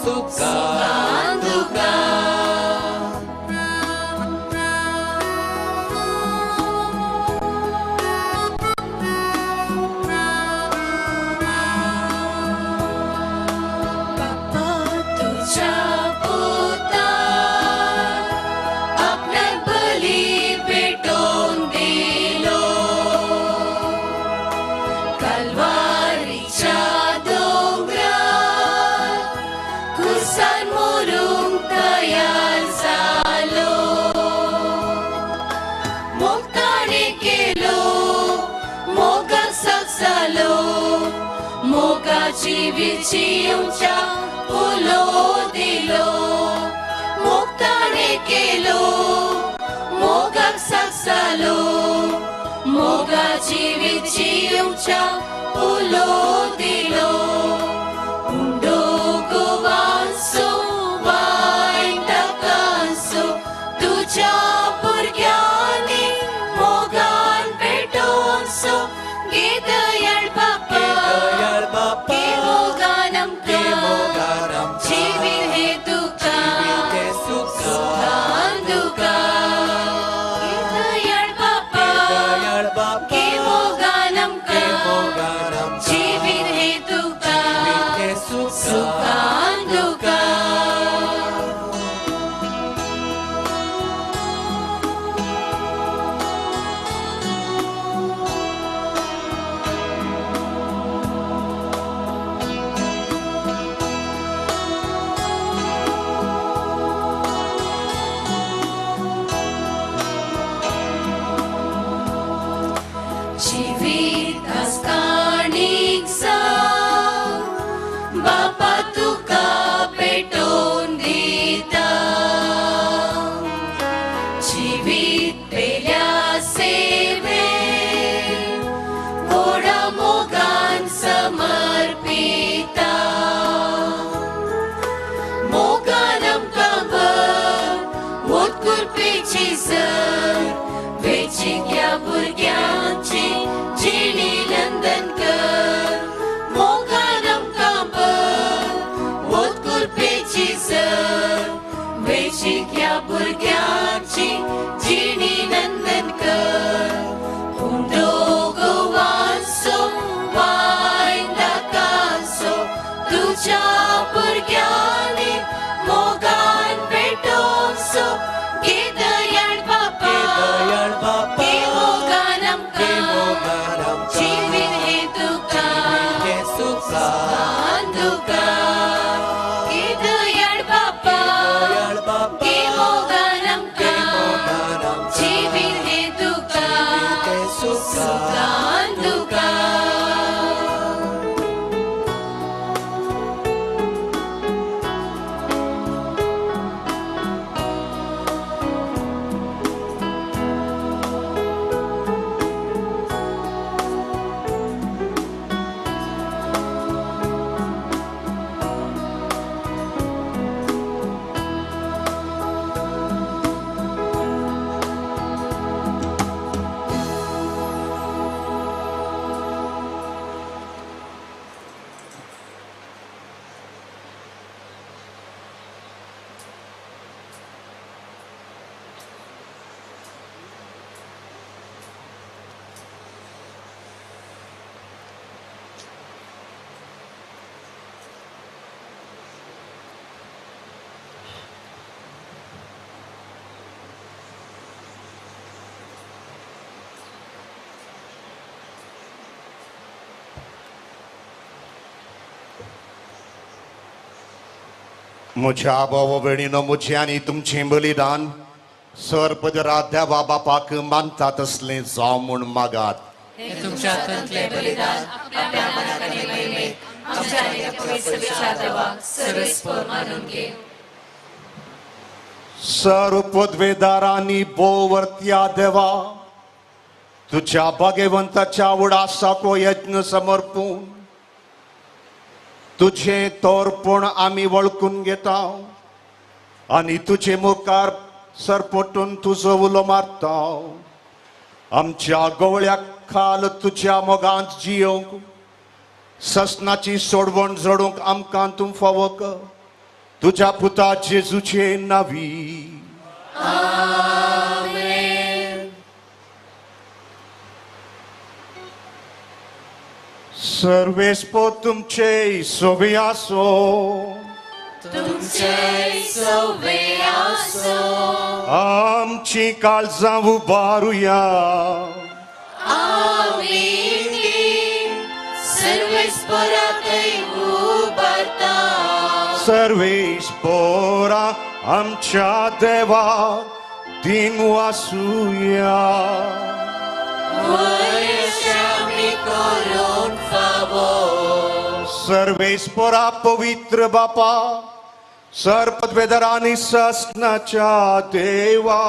सुखान दुखान. बापा तुझ्या पुतान आपणाक बली पेटोवन दिलो कलवारीच्या दोंगरार खुर्सान मरूंक तयार जालो मोग ताणें केलो मोगाक सकसालो मोगाची विचिवच्या उलो दिलो मोग ताणें केलो मोगाक सकसालो मोगाची विचिवच्या उलो दिलो उंडो गोवांचो वायटकांचो तुझ्या भुरग्यांनी मोगान पेटोवचो गे दयाळ बापा गे मोगान आमकां जिवीत हें तुका सुखान दुखान गे दयाळ बापा गे मोगान आमकां जिवीत हें तुका सुखान दुखान. जिवीत आसकाणीक सांग बापा तुका पेटोवन दिता जिवीत पेल्या सेवे व्हडा मोगान समर्पिता मोगान आमकां भर उत्कुरपेची सर वेचिक्या भुरग्यांची जिणी नंदन कर मोगान आमकां भर उत्कुरपेची सर वेचिक्या भुरग्यांची जिणी नंदन कर उंडो गोवांचो वायटकांचो तुझ्या भुरग्यांनी मोगान पेटोवचो गे दयाळ बापा गे मोगान आमकां जिवीत हें तुका सुखान दुखान गे दयाळ बापा गे मोगान आमकां जिवीत हें तुका सुखान दुखान. म्हज्या भाव भयणीनो म्हजें आनी तुमचें बलिदान सर्पदरा देवा बापाक मानता तसलें जावं म्हूण मागात. तुमच्या हातांतलें बलिदान आपल्या मनाक आनी महिमेक आमच्या आनी त्या पवित्र देवाक सर्वेस्पर मानून घेवं. सर्व पदवेदारांनी बोवर्त्या देवा तुझ्या भाग्यवंताच्या उडासाक हो यज्ञ समर्पून तुझे तोरपण आमी वळखून घेता आनी तुझे मुखार सरपटून तुजो उलो मारता. आमच्या गवळ्या खाल तुझ्या मोगांत जियोंक ससनाची सोडवण जोडूंक आमकां तूं फावो कर तुझ्या पुता जेजूचे नावी. आमेन. सर्वेस्पो तुमचे सोवे आसो. तुमचे सोवे आसो. आमची काळजां उबारुया. आमी सर्वेस्परातय उबारता. सर्वेस्परा आमच्या देवा दिन वासुया. वयशामी करून फावो. सर्वेस्परा पवित्र बापा सर्पदवेदरांनी ससनाच्या देवा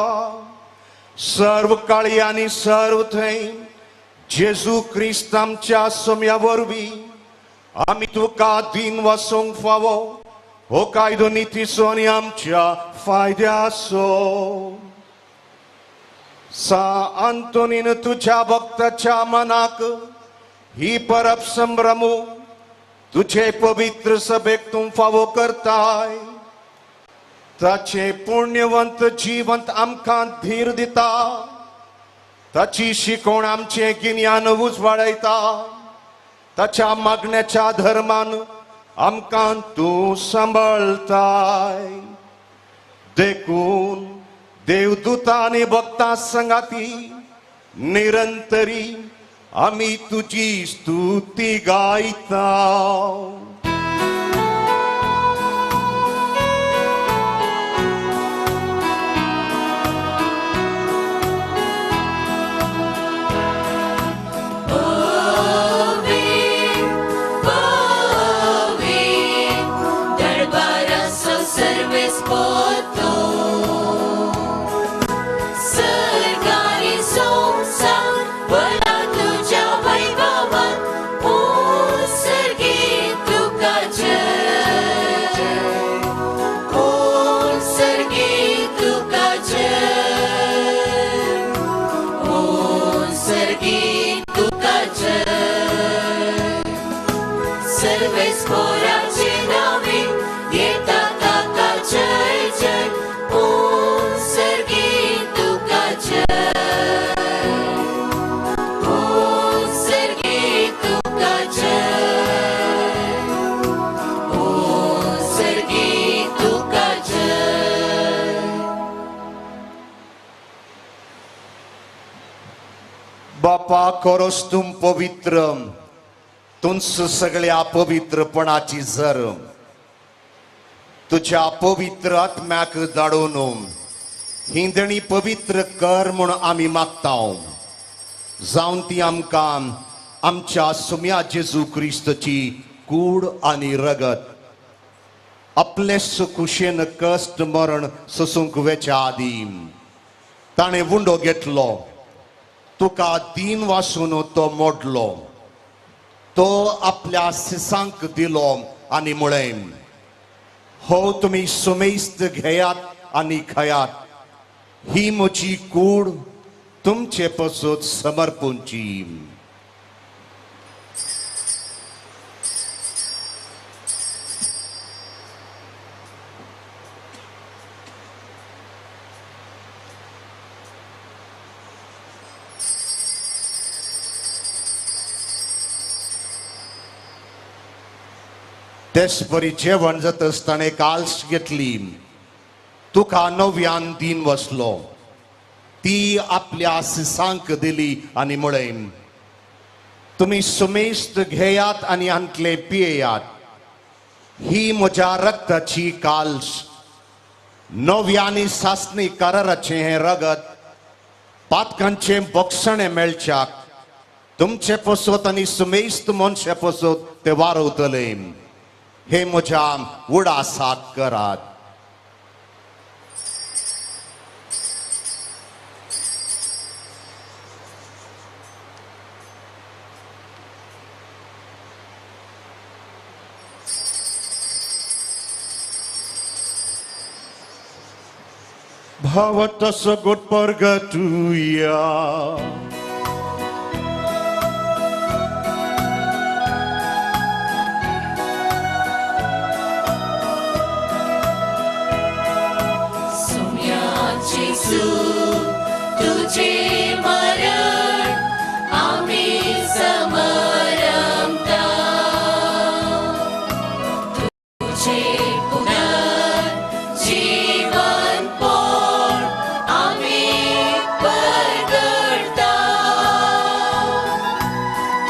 सर्व काळी आनी सर्व थंय जेजू क्रिस्त आमच्या सोम्या वरवीं आमी तुका दिन वसूंक फावो हो कायदो नितीचो आनी आमच्या फायद्याचो. सा आंतोनीन तुझ्या भक्ताच्या मनाक ही परब संभ्रमू तुझे पवित्र सभेक तूं फावो करताय. ताचे पुण्यवंत जिवंत आमकां धीर दिता. ताची शिकवण आमचें गिन्यान उजवाडयता. ताच्या मागण्याच्या धर्मान आमकां तूं सांबाळताय. देखून देवदूता आनी भक्तां संगाती निरंतरी आमी तुजी स्तुती गायता. बापा कोरोस तूं पवित्र तुंच सगळ्या पवित्रपणाची जर तुझ्या पवित्र आत्म्याक धाडून हिंदणी पवित्र कर म्हूण आमी मागता. जावन ती आमकां आमच्या सुम्या जेजू क्रिस्तची कूड आनी रगत आपले सुखुशेन कश्ट मरण सोसूंक वेच्या आदीं ताणें उंडो घेतलो. तुका दीन वासून तो मोडलो. तो आपल्या सिसांक दिलो आनी म्हळें हो तुमी सुमेस्त घेयात आनी खायात. ही म्हजी कूड तुमचे पसत समर्पूंची. तेच परी जेवण जातच ताणें काल्स घेतली. तुका नव्यान दीन वसलो. ती आपल्या सिसांक दिली आनी म्हळें तुमी सुमेस्त घेयात आनी हांतले पियेयात. ही म्हज्या रक्ताची काल्स. नव्यानी सासणी कराराचें हें रगत पातकांचें बक्षणें मेळच्याक तुमचे पसत आनी सुमेस्त मनशे पसत ते वारवतले. हे म्हज्या उडासाक करात. भावार्थ सगोट परगटुया. जेजू तुझे मरण आम्ही समरमता, तुझे पुनर्जीवन पण आम्ही परगडता,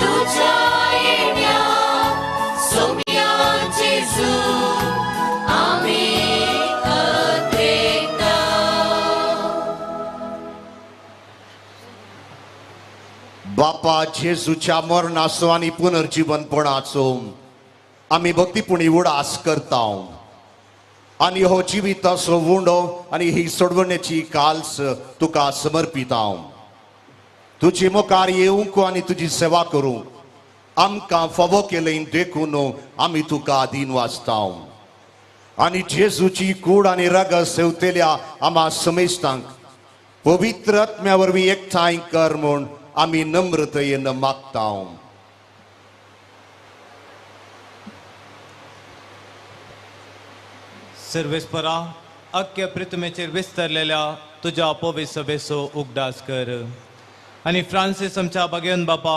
तुझ्या येण्या सोम्या जेजू आम्ही अद्रेकता. बापा जेजूच्या मरणाचो आनी पुनर्जीवनपणाचो आमी भक्तीपुणी उडास करता आनी हो जिविताचो उंडो आनी ही सोडवण्याची काल्स तुका समर्पिता. तुजी मुखार येवंक आनी तुजी सेवा करूंक आमकां फावो केलें देखून आमी तुका अधीन वाचता. आनी जेजूची कूड आनी रगत सेवतेल्या आमा समेस्तांक पवित्र आत्म्या वरवीं एकठांय कर म्हूण आमी नम्रतेन मागता. सर्वेस्परा अख्ख्या पृथ्वीचेर विस्तरलेल्या तुज्या पवित्र सभेचो उगडास कर आनी फ्रांसीस आमच्या बागेवन बापा,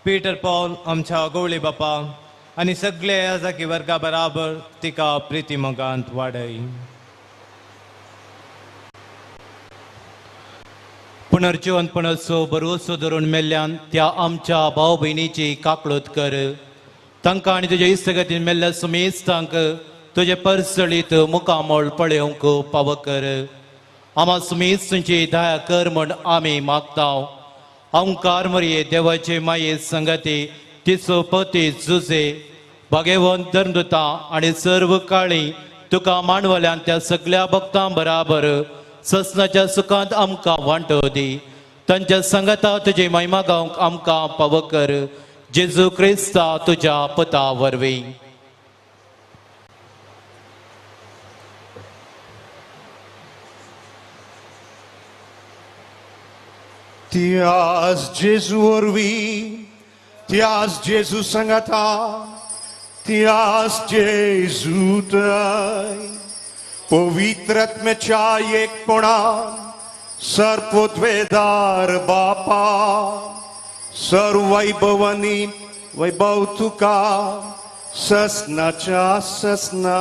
पीटर पॉल आमच्या गवळी बापा आनी सगळे याजाकी वर्गा बराबर तिका प्रिती मोगांत वाडय. पुनर्जीवनपणाचो भरवसो धरून मेल्ल्यान त्या आमच्या भाव भयणीची काकळूत कर. तांकां आनी तुज्या इस्तगतीन मेल्ल्या सुमेस्तांक तुजे परसळीत मुखामोळ पळोवंक पावो कर. आमा सुमेस्तांची दया कर म्हूण आमी मागता. ओंकार मरये देवाचे माये संगती तिचो पती जुजे भागेवंत धर्मदुता आनी सर्व काळी तुका मांडवल्यान त्या सगळ्या भक्तां बराबर ससनाच्या सुखांत आमकां वांटो दी. तांच्या संगता तुजी महिमा गावंक आमकां पावो कर. जेजू क्रिस्ता तुज्या पता वरवीं. त्यास जेजू वरवीं, त्यास जेजू संगता, त्यास जेजू ताय पवित्र आत्म्याच्या एकपणान सर्वोद्वेदार बापा सर्व वैभवानी वैभव तुका ससनाच्या ससना.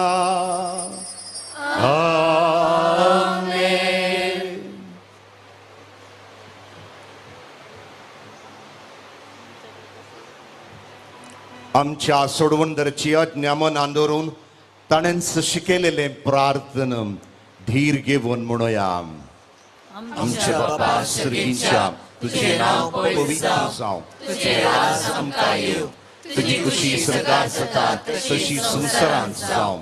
आमेन. आमच्या सोडवणदाराची आज्ञा मनान दवरून ताणेंच शिकयलेलें प्रार्थना धीर घेवन म्हणुया. आमच्या बापा सर्गींच्या, तुझें नांव पवित्र जावं, तुझें राज आमकां येवं, तुजी खुशी स्वर्गार जाता तशी संवसारांत जावं.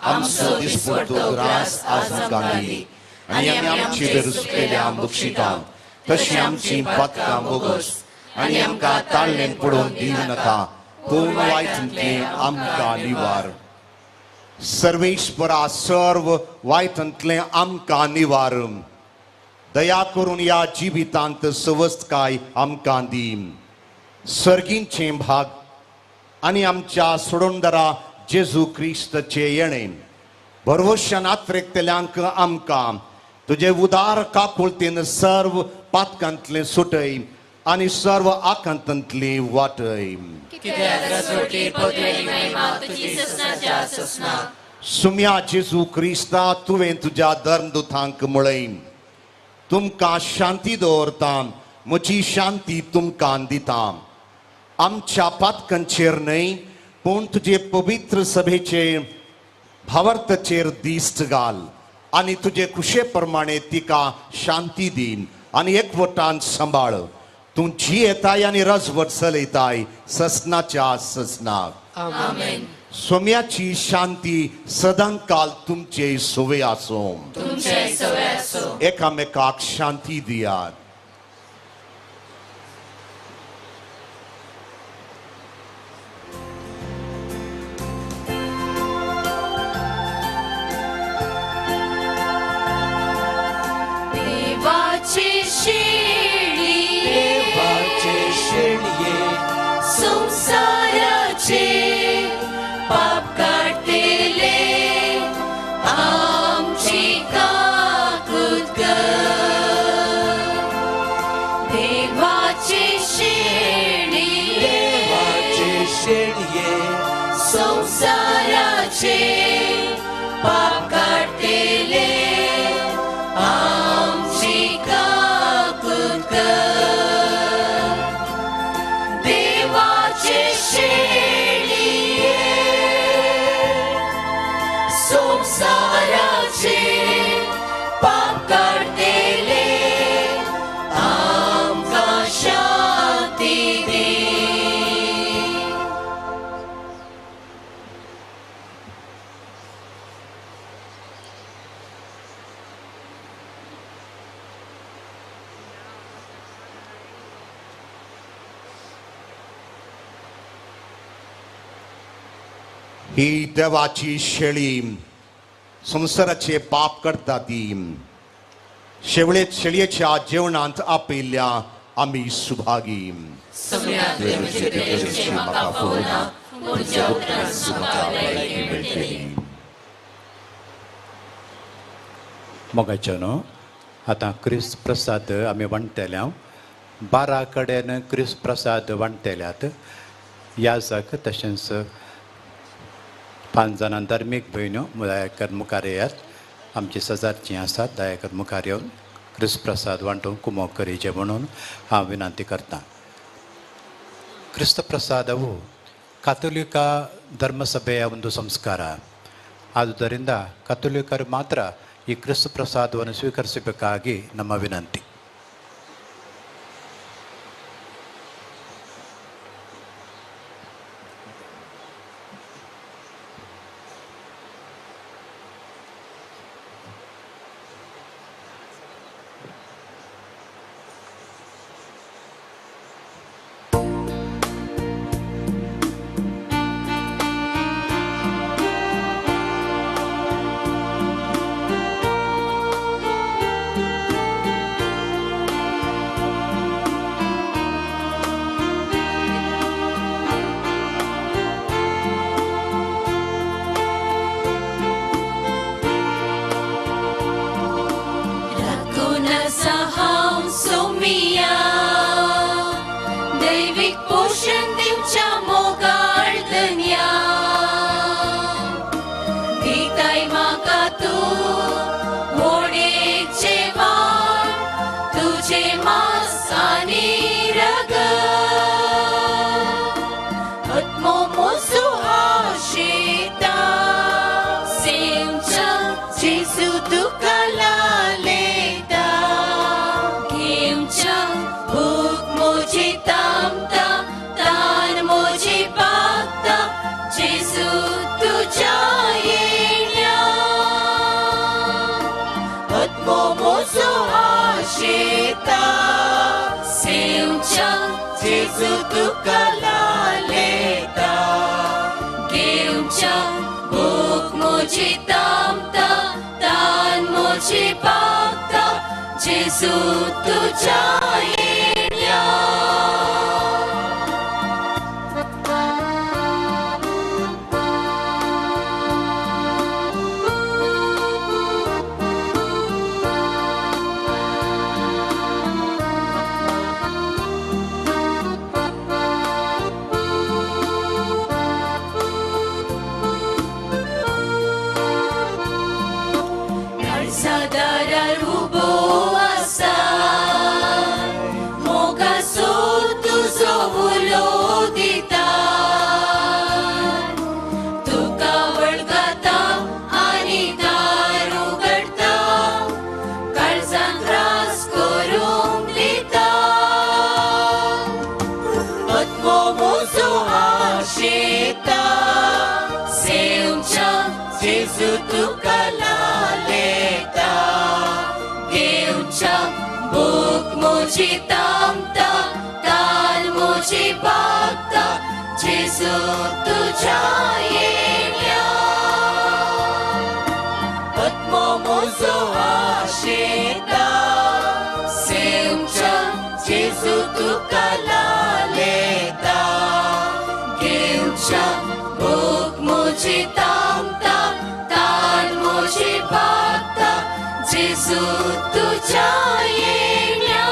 आमचो दिसपडतो ग्रास आज आमकां दी आनी आमी आमची बेरुसकेल्या बक्षिता तशी आमची पातकां बोगस आनी आमकां ताळणेन पडोवन दिवं नाका, पूण वायटांतलें आमकां निवार. सर्वेश्वरा सर्व वायटांतलें आमकां निवार. दया करून ह्या जिवितांत सवस्तकाय आमकां दी. सर्गींचें भाग आनी आमच्या सोडोंदरा जेजू क्रिस्ताचें येणें भरवशान आत्रेकतल्यांक आमकां तुजे उदार काकुळतेन सर्व पातकांतलें सुटय आनी सर्व आकांतांतली वाटय. सुम्या जेजू क्रिस्ता, तुवें तुज्या धर्मदुतांक म्हळें, तुमकां शांती दवरता, म्हजी शांती तुमकां दिता. आमच्या पातकांचेर न्हय पूण तुजे पवित्र सभेचे भावार्थाचेर दिश्ट घाल आनी तुजे खुशे प्रमाणे तिका शांती दी आनी एकवटान सांबाळ. तूं जियेताय आनी रजवट चलयताय ससनाच्या ससनाक. आमेन. सोम्याची शांती सदांकाल तुमचे सोवे आसूं. एकामेकाक शांती दियात. संसाराचे पाप काडटले आमची काकूत कर देवाचे शेळये संसाराचे पाप काडटले आमकां शांती दी. ही देवाची शेळी संवसाराचे पाप करता ती शेवळे शेळयेच्या जेवणांत आपयिल्ल्या आमी सुभागी. म्हाका फळना, पूण तुज्या उपरांत म्हाका भलायकी मेळटली. मोगाचो न्हू आतां क्रिस्त प्रसाद आमी वांट्टल्या. 12 कडेन क्रिस्त प्रसाद वांट्टल्यात. याजक तशेंच 5 जाणां धार्मीक भयण्यो दयाकर मुखार येयात. आमची सजारचीं आसात दयाकर मुखार येवन क्रिस्त प्रसाद वांटूंक कुमोक करीचे म्हणून हांव विनंती करतां. ಕ್ರಿಸ್ತ ಪ್ರಸಾದವು ಕಥೋಲಿಕ ಧರ್ಮಸಭೆಯ ಒಂದು ಸಂಸ್ಕಾರ. ಆದುದರಿಂದ ಕಥೋಲಿಕರು ಮಾತ್ರ ಈ ಕ್ರಿಸ್ತ ಪ್ರಸಾದವನ್ನು ಸ್ವೀಕರಿಸಬೇಕಾಗಿ ನಮ್ಮ ವಿನಂತಿ. दैविक पोषण दिवच्या मोगाळ दन्या दिताय म्हाका तूं होडेचे वाण तुझे मास आनी रगत आत्मो मोसो आशेता सेमच्या जेजू तुका लालेता घेवच्या भूक मोजी तामता तान मोजी पाकता जेजू तुझ्या येण्या आत्मो मोजो आशेता सेवच्या जेजू तुका लालेता घेवच्या भूक मोजी तामता तान मोजी पाकता जेजू तुझ्या येण्या. दारार उबो आसा मोगासो तुजो उलो दिता तुका वळखता आनी दार उगडटा काळजान त्रास करूंक दिता आत्मो मोजो आशेता सेवच्या जेजू तुका लालेता घेवच्या भूक मोजी तामता तान मोजी भागता जेजू तुझ्या येण्या आत्मो मोजो आशेता सेवच्या जेजू तुका लालेता घेवच्या भूक मोजी तामता तान मोजी भागता जेजू तुझ्या येण्या.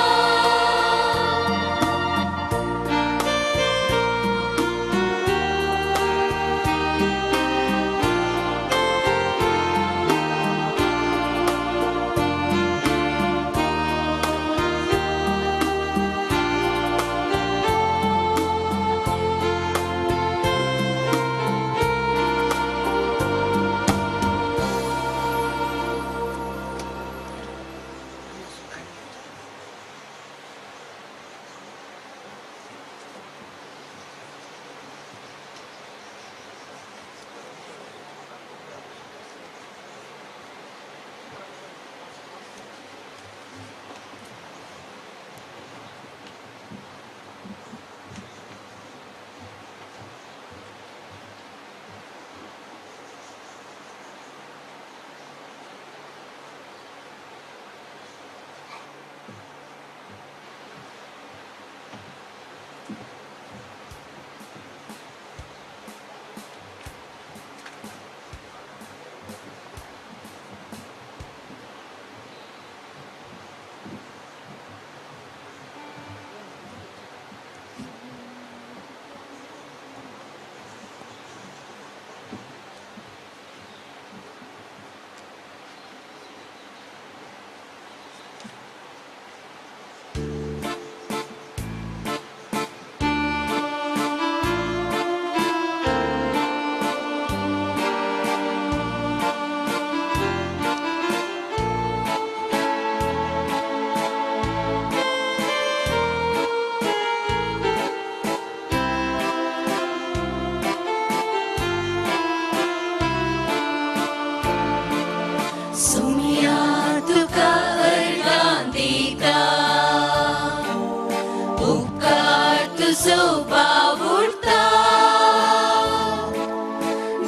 तुजो बावुडता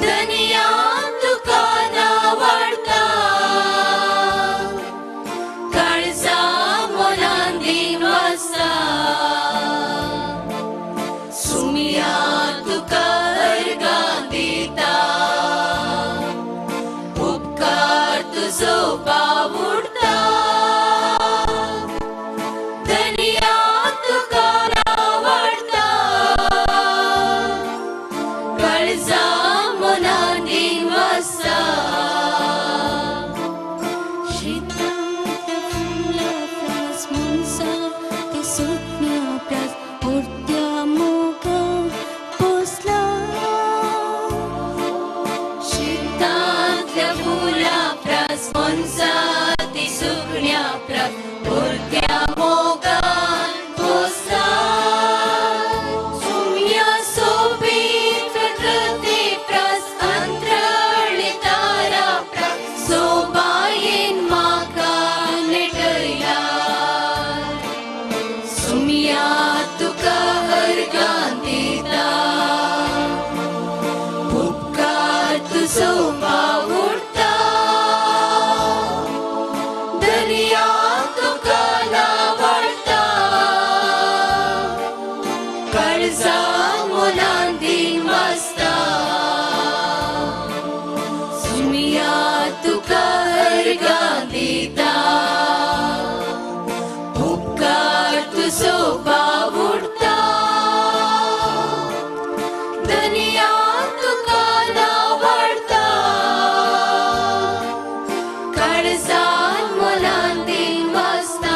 धनिया तुका नावडता काळजा मनान दिन वाजता सुमिया तुका अर्गां दिता उपकार तुजो बावुडता धनिया तुका नावडता काळजा मनान दिन वाजता शेतांतल्या फुलां प्रास मनसा ते सुकण्या प्रास उडत्या मोगान पोसला शेतांतल्या फुलां प्रास मनसा ती सुकण्या प्रास उडत्या मोगान पोसला सुम्या सोबीत प्रकृती प्रास अंतरळी तारा प्रास सोबायेन म्हाका नेटयला सुम्या तुका अर्गां दिता उपकार तुजो बावुडता दर्या तुका नावडता काळजा मनान दिन वाजता सुमिया तुका अर्गां दिता उपकार तुजो बावुडता धनिया तुका नावडता काळजान मनान दिन वाजता.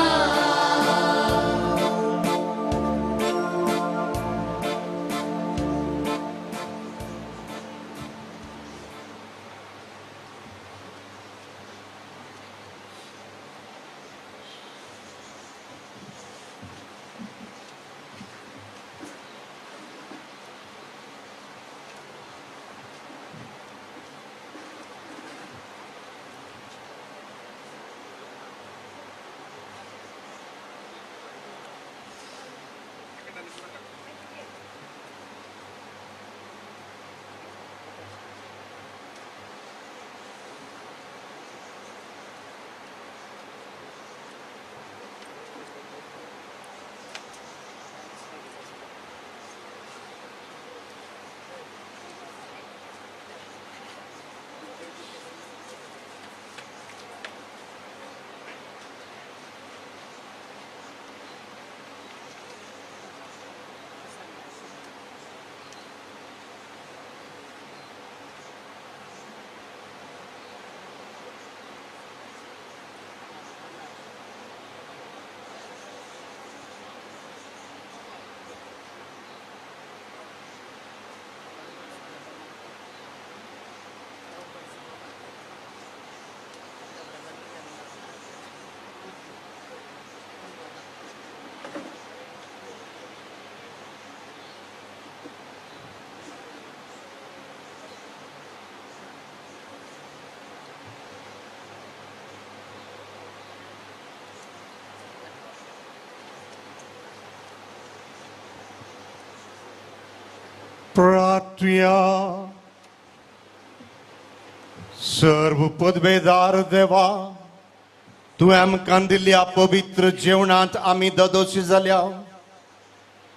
प्रार्थुया. सर्व पदवेदार देवा, तुवें आमकां दिल्ल्या पवित्र जेवणांत आमी ददोशी जाल्या.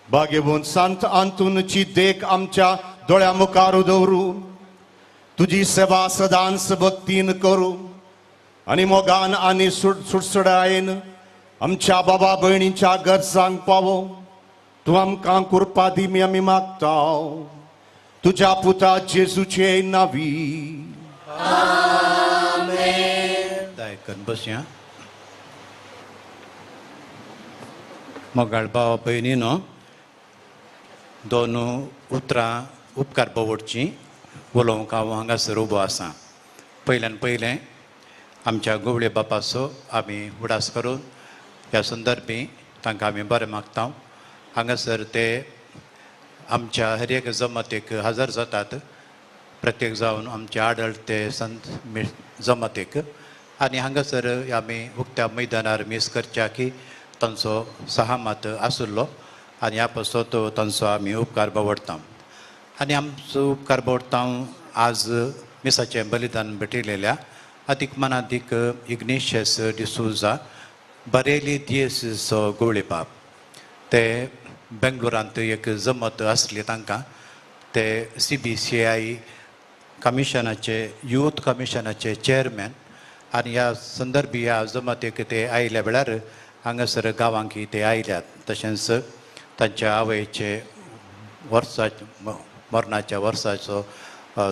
भाग्यवंत संत आंतूनची देख आमच्या दोळ्या मुखार दवरून तुजी सेवा सदांच भक्तीन करूं आनी मोगान आनी सुडसुडायेन आमच्या बाबा भयणीच्या गरजांक पावो. तूं आमकां कृपा दी आमी मागता तुज्या पुता जेजूचे नावी. दायकन बसया. मोगाळ भावा भयणीनो, दोन उतरां उपकार पवडचीं उलोवंक हांव हांगासर उबो आसा. पयल्यान पयलें आमच्या गोवळे बापाचो आमी उडास करून ह्या संदर्भी तांकां आमी बरें मागता. हांगासर ते आमच्या हर एक जमातीक हजर जातात, प्रत्येक जावन आमचे आडळ ते संत जमातीक. आनी हांगासर आमी उक्त्या मैदानार मीस करच्या की तांचो सहमत आशिल्लो. आनी ह्या पासत तांचो आमी उपकार बावडटा आनी आमचो उपकार बावडटा आज मिसाचें बलिदान भेटयलेल्या अदीक मनादीक इग्नेशियस डिसोजा बरेली दियेसीचो गवळी बाब. ते बेंगलोरांत एक जमत आसली तांकां, ते CBCI कमिशनाचे यूथ कमिशनाचे चेअरमॅन आनी ह्या संदर्भी ह्या जमतीक ते आयल्या वेळार हांगासर गांवांक ते आयल्यात. तशेंच तांच्या आवयचे वर्सा मरणाच्या वर्साचो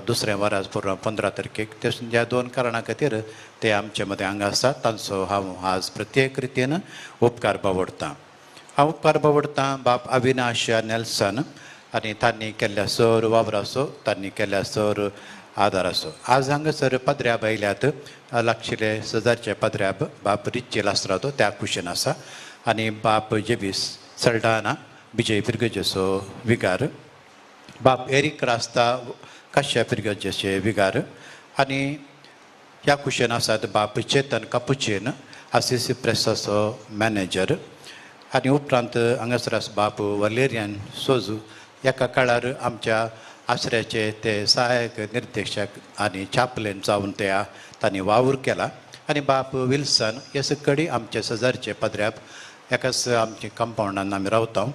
दुसऱ्या वरास 15 तारखेक ते ह्या 2 कारणां खातीर ते आमचे मदें हांगा आसात. तांचो हांव आज प्रत्येक रितीन उपकार बावडटां. हांव उपकार बावडटां बाप अविनाश नेल्सन आनी तांणी केल्ल्या सर वावराचो, तांणी केल्ल्या सर आदाराचो. आज हांगासर पाद्र्याब आयल्यात, लागशिल्ले सदारचे पाद्र्याब बाप रिच्चे लासरातो त्या कुशीन आसा आनी बाप जेबीस सल्डाना विजय फिरगजेचो विगार, बाप एरीक रास्ता काश्या फिरगजेचे विगार आनी ह्या कुशीन आसात बाप चेतन कापुचीन आसिसी प्रेसाचो मॅनेजर आनी उपरांत हांगासर आसा बाप वलेरियन सोजू. एका काळार आमच्या आसऱ्याचे ते सहायक निर्देशक आनी चॅपलेन जावन ते तांणी वावर केला आनी बाप विल्सन हे सकडी आमचे शेजारचे पाद्र्याब एकाच आमच्या कंपावंडान आमी रावता.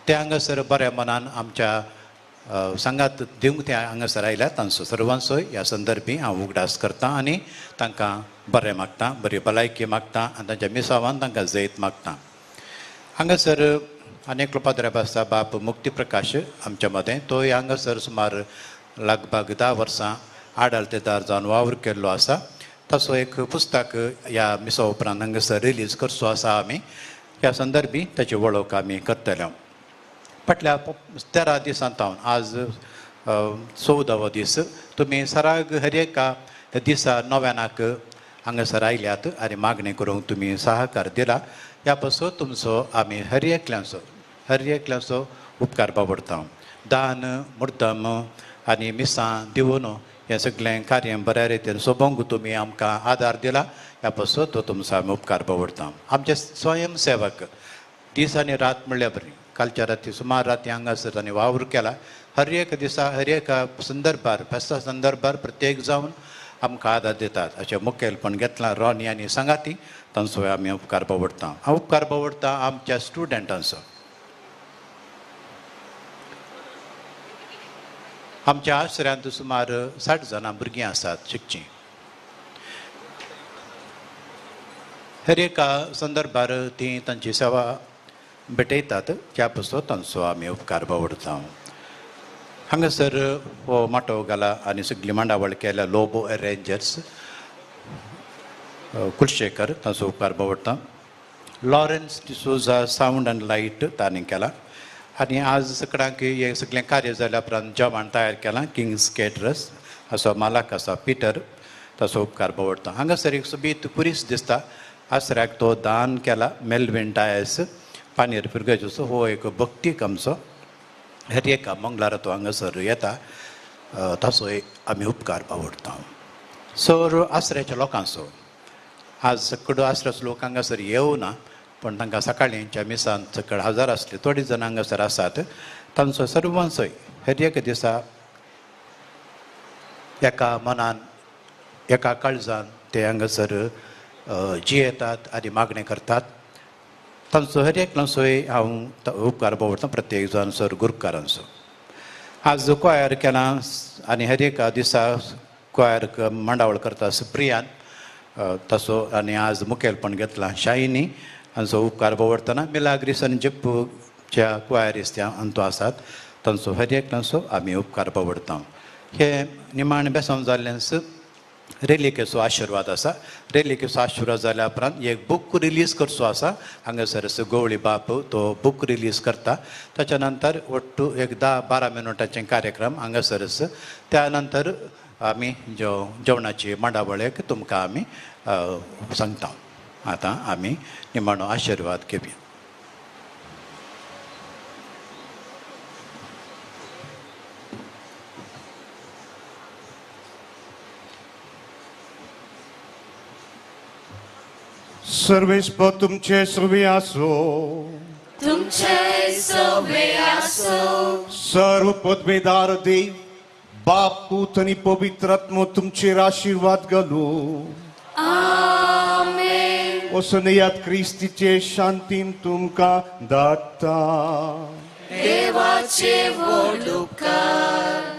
ते हांगासर बऱ्या मनान आमच्या सांगात दिवंक ते हांगासर आयल्या. तांचो सर्वांचोय ह्या संदर्भी हांव उगडास करता आनी तांकां बरें मागता, बरी भलायकी मागता आनी तांच्या मिसावान तांकां जैत मागता. हांगासर आनी एकलो पाद्र्याब आसा बाप मुक्तीप्रकाश आमच्या मदें, तोय हांगासर सुमार लगभग 10 वर्सां आडलतेदार जावन वावर केल्लो आसा. तसो एक पुस्तक ह्या मिसा उपरांत हांगासर रिलीज करचो आसा आमी. ह्या संदर्भी ताची वळख आमी करतले. फाटल्या 13 दिसां सावन आज 14वो दीस तुमी सराग हर एका दिसा नव्यानाक हांगासर आयल्यात आनी मागणी करूंक तुमी सहकार दिला. ह्या पासून तुमचो आमी हर एकल्यांचो उपकार बावडटा. दान मुर्दम आनी मिसां दिवन हें सगळें कार्य बऱ्या रितीन सोबोवंक तुमी आमकां आदार दिला. ह्या पासून तो तुमचो आमी उपकार बावडटा. आमचे स्वयंसेवक दीस आनी रात म्हणल्यार बरी कालच्या राती सुमार राती हांगासर तांणी वावर केला. हर एक दिसा हर एका संदर्भार फेस्ता संदर्भार प्रत्येक जावन आमकां आदार दितात. अशें मुखेलपण घेतलां रॉनी आनी सांगाती तांचो आमी उपकार बावडटा. हांव उपकार बावडटा आमच्या स्टुडंटांचो. आमच्या आश्र्यांत सुमार 60 जाणां भुरगीं आसात शिकचीं. हर एका संदर्भार तीं तांची सेवा भेटयतात. त्या पासून तांचो आमी उपकार बावडटा. हांगासर हो माटोव घाला आनी सगळी मांडावळ केल्या लोबो अरेंजर्स कुलशेखर तांचो उपकार बावडटा. Lawrence D'Souza sound and light तांणी केला आनी आज सगळ्यांक हें सगळें कार्य जाल्या उपरांत जेवण तयार केलां किंग्स केटरस असो मालक आसा पिटर ताचो उपकार बावडटा. हांगासर एक सोबीत कुरीस दिसता. आसऱ्याक तो दान केला मेल्विन डायस पानयेर फिरगजेचो हो एक भक्तीक आमचो हर एका मंगळारा तो हांगासर येता. ताचो आमी उपकार बावडटा. सर आसऱ्याच्या लोकांचो आज सगळो आसऱ्याचो लोक हांगासर येवना पूण तांकां सकाळींच्या मिसांत सकळ हजर आसले थोडी जाणां हांगासर आसात. तांचो सर्वांचोय हर एक दिसा एका मनान एका काळजान ते हांगासर जियेतात आनी मागणें करतात. तांचो हर एकल्यांचोय हांव उपकार बावडटा प्रत्येक जाण सर गुरुकारांचो. आज क्वायर केलां आनी हर एका दिसा क्वायर मांडावळ करता सुप्रियान तसो आनी आज मुखेलपण घेतलां शायनी हांचो उपकार बावडटना मिलाग्रीस आनी जेप्पूच्या क्वायरीस त्या अंतू आसात तांचो हर एकल्यांचो आमी उपकार बावडटा. हे निमाणें बेसांव जाल्ल्यान रेलिकेचो आशिर्वाद आसा. रेलिकेचो आशिर्वाद जाल्या उपरांत एक बूक रिलीज करचो आसा. हांगासर गवळी बाप तो बूक रिलीज करता. ताच्या नंतर ಒಟ್ಟು एक 10-12 मिनटांचे कार्यक्रम हांगासरच. त्या नंतर आमी जेवणाची मांडावळेक तुमकां आमी सांगता. आतां आमी निमाणो आशिर्वाद घेवया. सर्वेस्पर तुमचे सुवी आसो. तुमचे तुमचे सवे आसो. सर्व पदवेदार देव बाप पूत आनी पवित्र आत्मो तुमचेर आशिर्वाद घालू. आमेन. वचून येयात, क्रिस्तीचे शांतीन तुमकां धाडटा. देवाचे व्हड उपकार.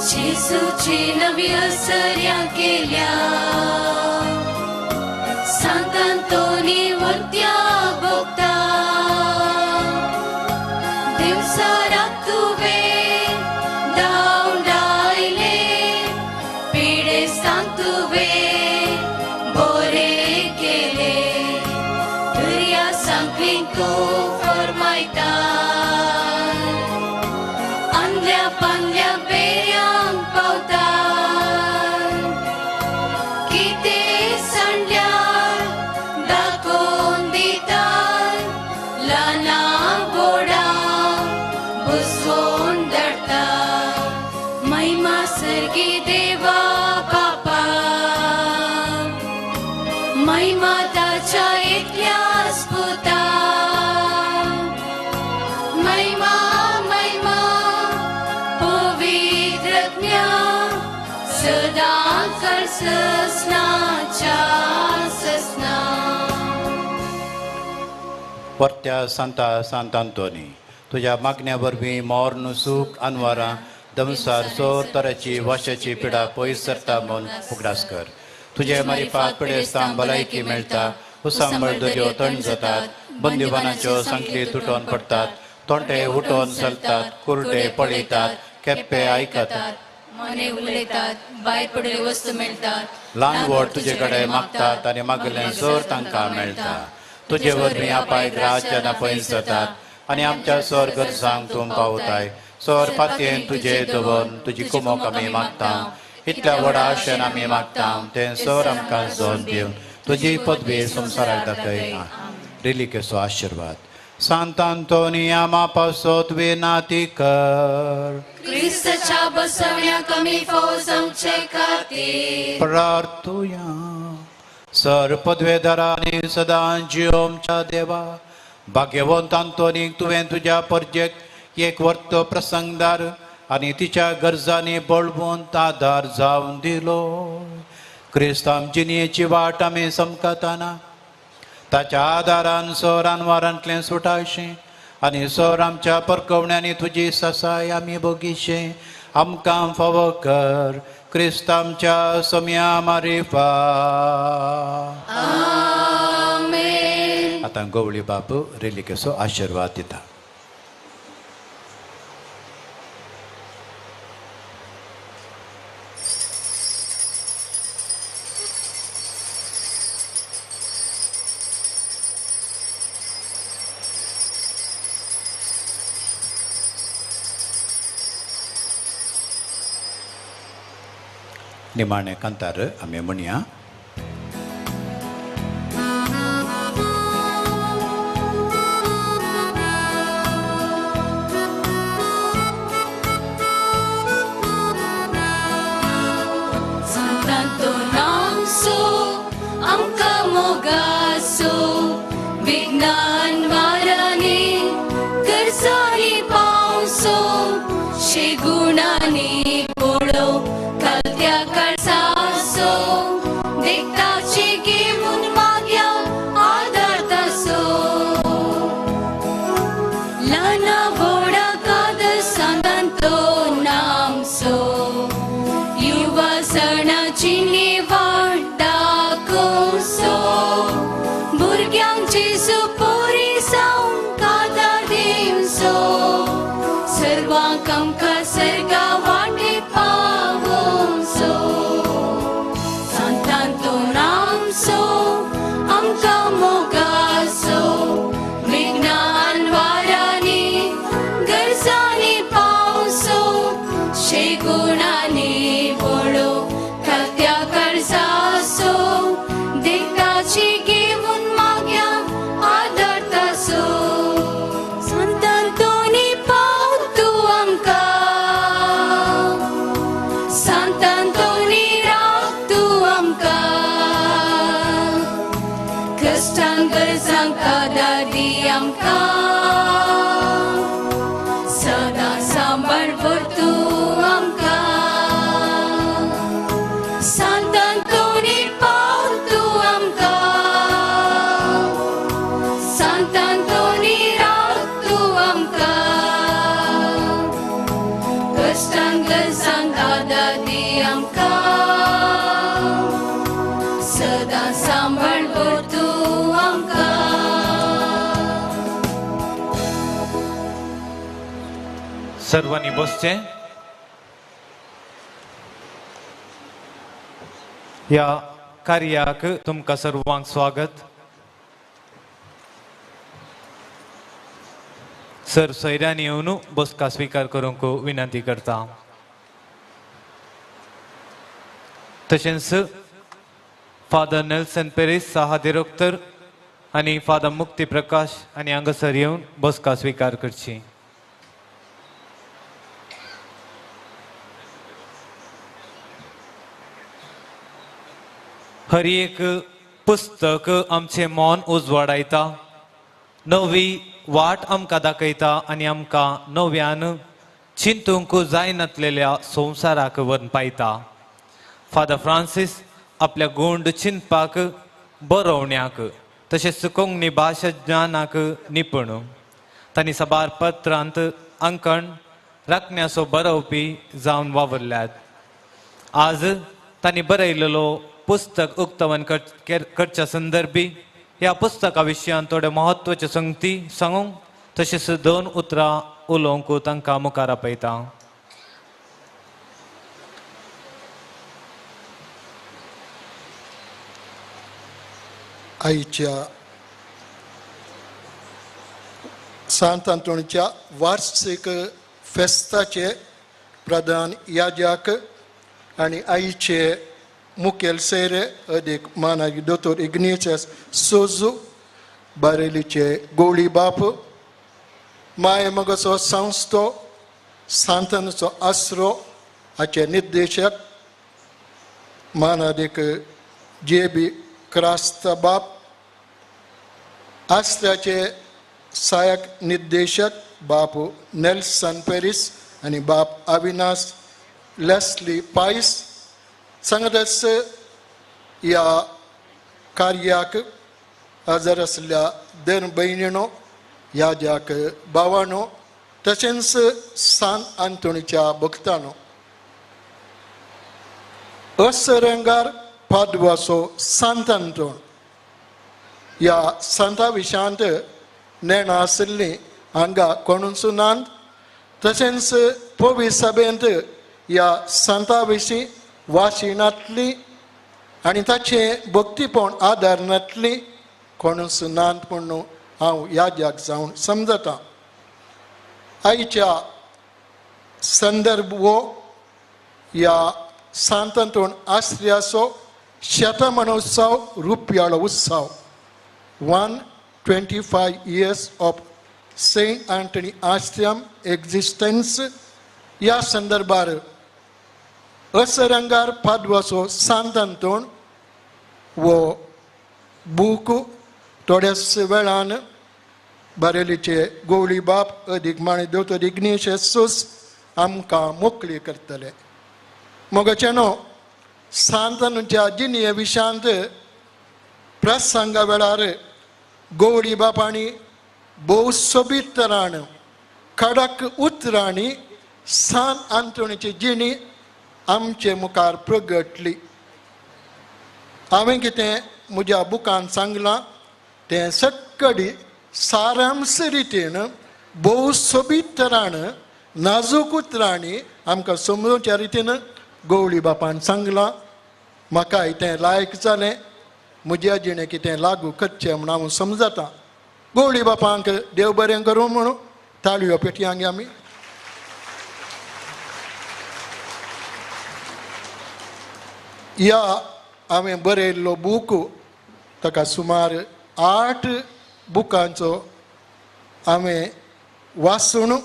जेजूची नवी असर्या केल्या सांत आंतोनी वर्त्या भोगता. दिवसाराक तुवें धांवडायले पिडेस्तांक तुवें बरें केलें. दर्या सांकळींक तूं फर्मायता आंदल्या पांदल्या बेऱ्यांक पावता. कितें सांडल्यार दाखोवन दिता ल्हाना बोडां बसोवन धाडटा. महिमा सर्गी देवा बापा, महिमा ताच्या एकल्याच पुता. महिमा महिमा पवित्र आत्म्या सदां कर ससनाच्या ससना. परत्या सांता सांत आंतोनी, तुज्या मागण्या वरवीं मर्ण सूख अनवारां दमसार सोर तराची वाशाची पिडा पयस सरता म्हूण उगडास कर. तुजे मारिफात पिडेस्तांक भलायकी मेळटा, उसांबळ दर्यो थंड जातात, बंदिवानाच्यो सांखळी तुटोन पडटात, तोंटे उठोन चलतात, कुरडे पळयतात, केप्पे आयकतात, मोने उलयतात, भायर पडिल्ल्यो वस्तू मेळटात. ल्हान व्हड तुजे कडेन मागतात आनी मागलें सर तांकां मेळटा. तुजे वरवीं आपाय ग्राच्या पयस जातात आनी आमच्या सर गरजांक तूं पावताय. सर पातयेन तुजे दवरून तुजी कुमोक आमी मागता. इतल्या व्हडा आशेन आमी मागता तें सर आमकां जोन दिवन तुजी पदवी संवसाराक दाखय. रिलिकेचो आशिर्वाद. सांत आंतोनिया मापासोत विनाती कर. क्रिस्ताच्या बसवण्याक आमी फावो जावचे खातीर प्रार्थुया. सर पदवेदारांनी सदां जियोमच्या देवा, भाग्यवंत आंतोनीक तुवें तुज्या परजेक एक वर्त प्रसंगदार आनी तिच्या गरजांनी बळवंत आदार जावन दिलो. क्रिस्तांव जिणेची वाट आमी समकताना ताच्या आदारान सर अनवारांतलें सुटाशें आनी सर आमच्या परकवण्यांनी तुजी ससाय आमी बगीशें आमकां फावो कर. क्रिस्तांच्या सम्या मारिफा. आमेन. आतां गवळी बापू रेलिकेचो आशिर्वाद दिता. निमाणे कांतार आमी म्हणया. सांत आंतोनाचो आमकां मोगाचो विज्ञान वारांनी गरजांनी पावसो शेगुणांनी पळोव कालत्या काळसाचो देखताची घेवन माग्या आदार ताचो. ल्हाना व्हडा कादर सांत आंतोनाचो युवा सणाची वाट दाखोवचो. भुरग्यांक जेजू पोरी जावन कादार दिवचो. सर्वांक आमकां सर्गा वाटे पावोवचो. सांत आंतोनाचो आमकां मोगाचो विज्ञान वारांनी गरजांनी पावसो सांतांतोनी राख तूं आमकां कश्टांक गरजांक आदार दी आमकां सदां सांबाळ व्हर तूं आमकां सांतांतोनी पाव तूं आमकां सांतांतोनी राख तूं आमकां कश्टांक गरजांक आदार दी आमकां सदां सांबाळ व्हर तूं आमकां. सर्वांनी बसचें. ह्या कार्याक तुमकां सर्वांक स्वागत. सर सोयऱ्यांनी येवन बसका स्विकार करूंक विनंती करता. तशेंच फादर नेल्सन पेरीस सहा दिरोक्तर आनी फादर मुक्ती प्रकाश आनी हांगासर येवन बसका स्विकार करची. हर एक पुस्तक आमचें मन उजवाडायता, नवी वाट आमकां दाखयता आनी आमकां नव्यान चिंतूंक जायनातलेल्या संवसाराक व्हरून पायता. फादर फ्रांसीस आपल्या गुंड चिंतपाक, बरोवण्याक तशेंच कोंकणी भाशा ज्ञानाक निपूण. तांणी साबार पत्रांत अंकण राखण्याचो बरोवपी जावन वावरल्यात. आज तांणी बरयलेलो पुस्तक उक्तावण करच्या संदर्भी ह्या पुस्तका विशयान थोडे म्हत्वाचे संगती सांगूंक तशेंच दोन उतरां उलोवंक तांकां मुखार आपयता. आयच्या सांत आंतोनीच्या वार्षिक फेस्ताचे प्रधान याजक आनी आयचे मुखेल सोयरे अदीक मानायक दोतोर इग्नेशियस सोजू, बारेलीचे गोळी बाप, मायमगाचो संस्थो सांतानचो आसरो हाचे निर्देशक मानादीक जे बी क्रास्ता बाप, आसऱ्याचे सहायक निर्देशक बापू नेल्सन पेरीस आनी बाप अविनाश लेस्ली पायस, सांगतच ह्या कार्याक हजर आशिल्ल्या दर भयणीनो, याजाक भावानो, तशेंच सांत आंतोनीच्या भक्तानो, असरंगार पादवाचो सांत आंतोन ह्या सांता विशयांत नेणां आशिल्लीं हांगा कोणूच नात. तशेंच पवी सभेंत ह्या सांता विशीं वाशिनातली आनी ताचें भक्तीपण आदार नातली कोणूच नात म्हणून हांव याजाक जावन समजता. आयच्या संदर्भ हो ह्या सांत आंतोन आसऱ्याचो शतमानोत्सव रुपयाळो उत्सव 125 years of Saint Anthony Ashram existence ह्या संदर्भार असरंगार पादवाचो सांत आंतोन वो बूक थोड्याच वेळान बारेलीचे गोवळी बाप अदीक माणे दोतोर इग्नेशियस सोस आमकां मोकळी करतले. मोगाचे न्हू सांतानूच्या जिणये विशांत प्रसंगा वेळार गोवळी बापांनी भोव सोबीत तरान कडक उतरांनी सांत आंतोनीची जिणी आमचे मुखार प्रगटली. हांवें कितें म्हज्या बुकान सांगलां तें सक्कडी सारांश रितीन भोव सोबीत तरान नाजूक उतरांनी आमकां समजूच्या रितीन गोवळी बापान सांगलां. म्हाकाय तें लायक जालें, म्हज्या जिणें कितें लागू करचें म्हूण हांव समजता. गोवळी बापांक देव बरें करूं म्हणून ताळयो पेटयांक आमी. ह्या हांवें बरयल्लो बूक ताका सुमार 8 बुकांचो हांवें वाचून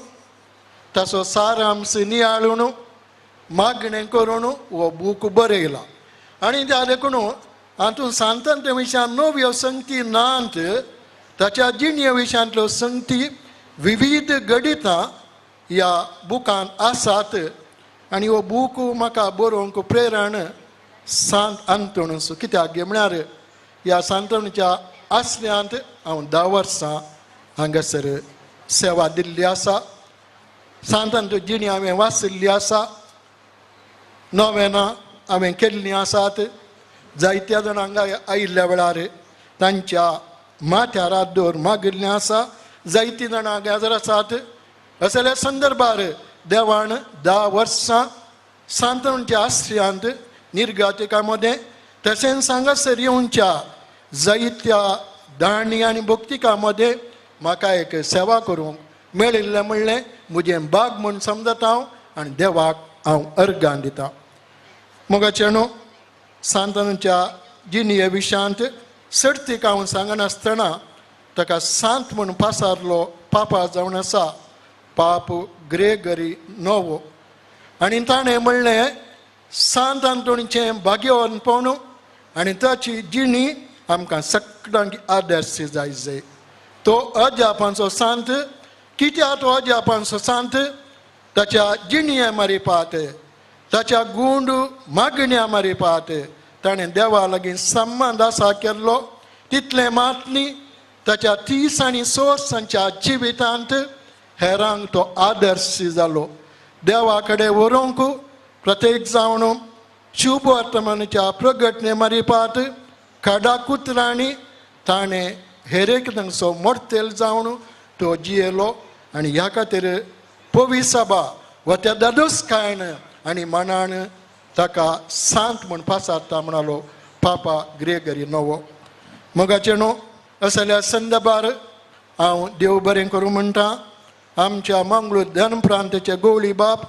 ताचो सारांश नियाळून मागणें करून हो बूक बरयला. आनी त्या देखून हातूंत सांत आंतोनी विशयान नव्यो संगती नात, ताच्या जिणे विशयांतल्यो संगती विविध घडितां ह्या बुकांत आसात. आनी हो बूक म्हाका बरोवंक प्रेरण सांत आंतोनी. कित्याक म्हळ्यार ह्या सांत आंतोनीच्या आसण्यांत हांव 10 वर्सां हांगासर सेवा दिल्ली आसा. सांत आंतोनी जिणी हांवें वाचिल्ली आसा, नोवेनां हांवें केल्लीं आसात. जायत्या जाणां हांगा आयिल्ल्या वेळार तांच्या माथ्यार हात दवर मागिल्लें आसा. जायतीं जाणां हांगा हजर आसात. असल्या संदर्भार देवान 10 वर्सां सांत आंतोनीच्या आश्रयांत निर्गातिका मदें तशेंच हांगासर येवच्या जायत्या दाणी आनी भक्तिका मदें म्हाका एक सेवा करूंक मेळिल्लें म्हणलें म्हजें बाग म्हूण समजता हांव आनी देवाक हांव अर्गां दिता. मोगाचे न्हू, सांत आंतोनीच्या जिणये विशयांत सर्तीक हांव सांगनासतना ताका सांत म्हूण पासारलो पापा जावन आसा पाप ग्रेगरी नोवो. आनी ताणें म्हणलें सांत आंतोनीचें भाग्यवनपण आनी ताची जिणी आमकां सगळ्यांक आदर्श जाय जाय. तो अजापांचो सांत. कित्याक तो अजापांचो सांत? ताच्या जिणये मारिपात, ताच्या गुंड मागण्या मारिपात ताणें देवा लागीं संबंद आसा केल्लो. तितलें मात न्ही, ताच्या 30 आनी 6 वर्सांच्या जिवितांत हेरांक तो आदर्श जालो. देवा कडेन व्हरूंक प्रत्येक जावन शुभ वर्तमानाच्या प्रगटणे मारिपात खाडा कुत्रांनी ताणें हेरेक तांचो मोर्तेल जावन तो जियेलो. आनी ह्या खातीर पवी सभा वा त्या दादोसकायन आनी मनान ताका सांत म्हूण पासारता म्हणालो पापा ग्रेगरी नोवो. मोगाचे न्हू, असल्या संदर्भार हांव देव बरें करूं म्हणटा. आमच्या मंगळूर धर्म प्रांताचे गोवळी बाप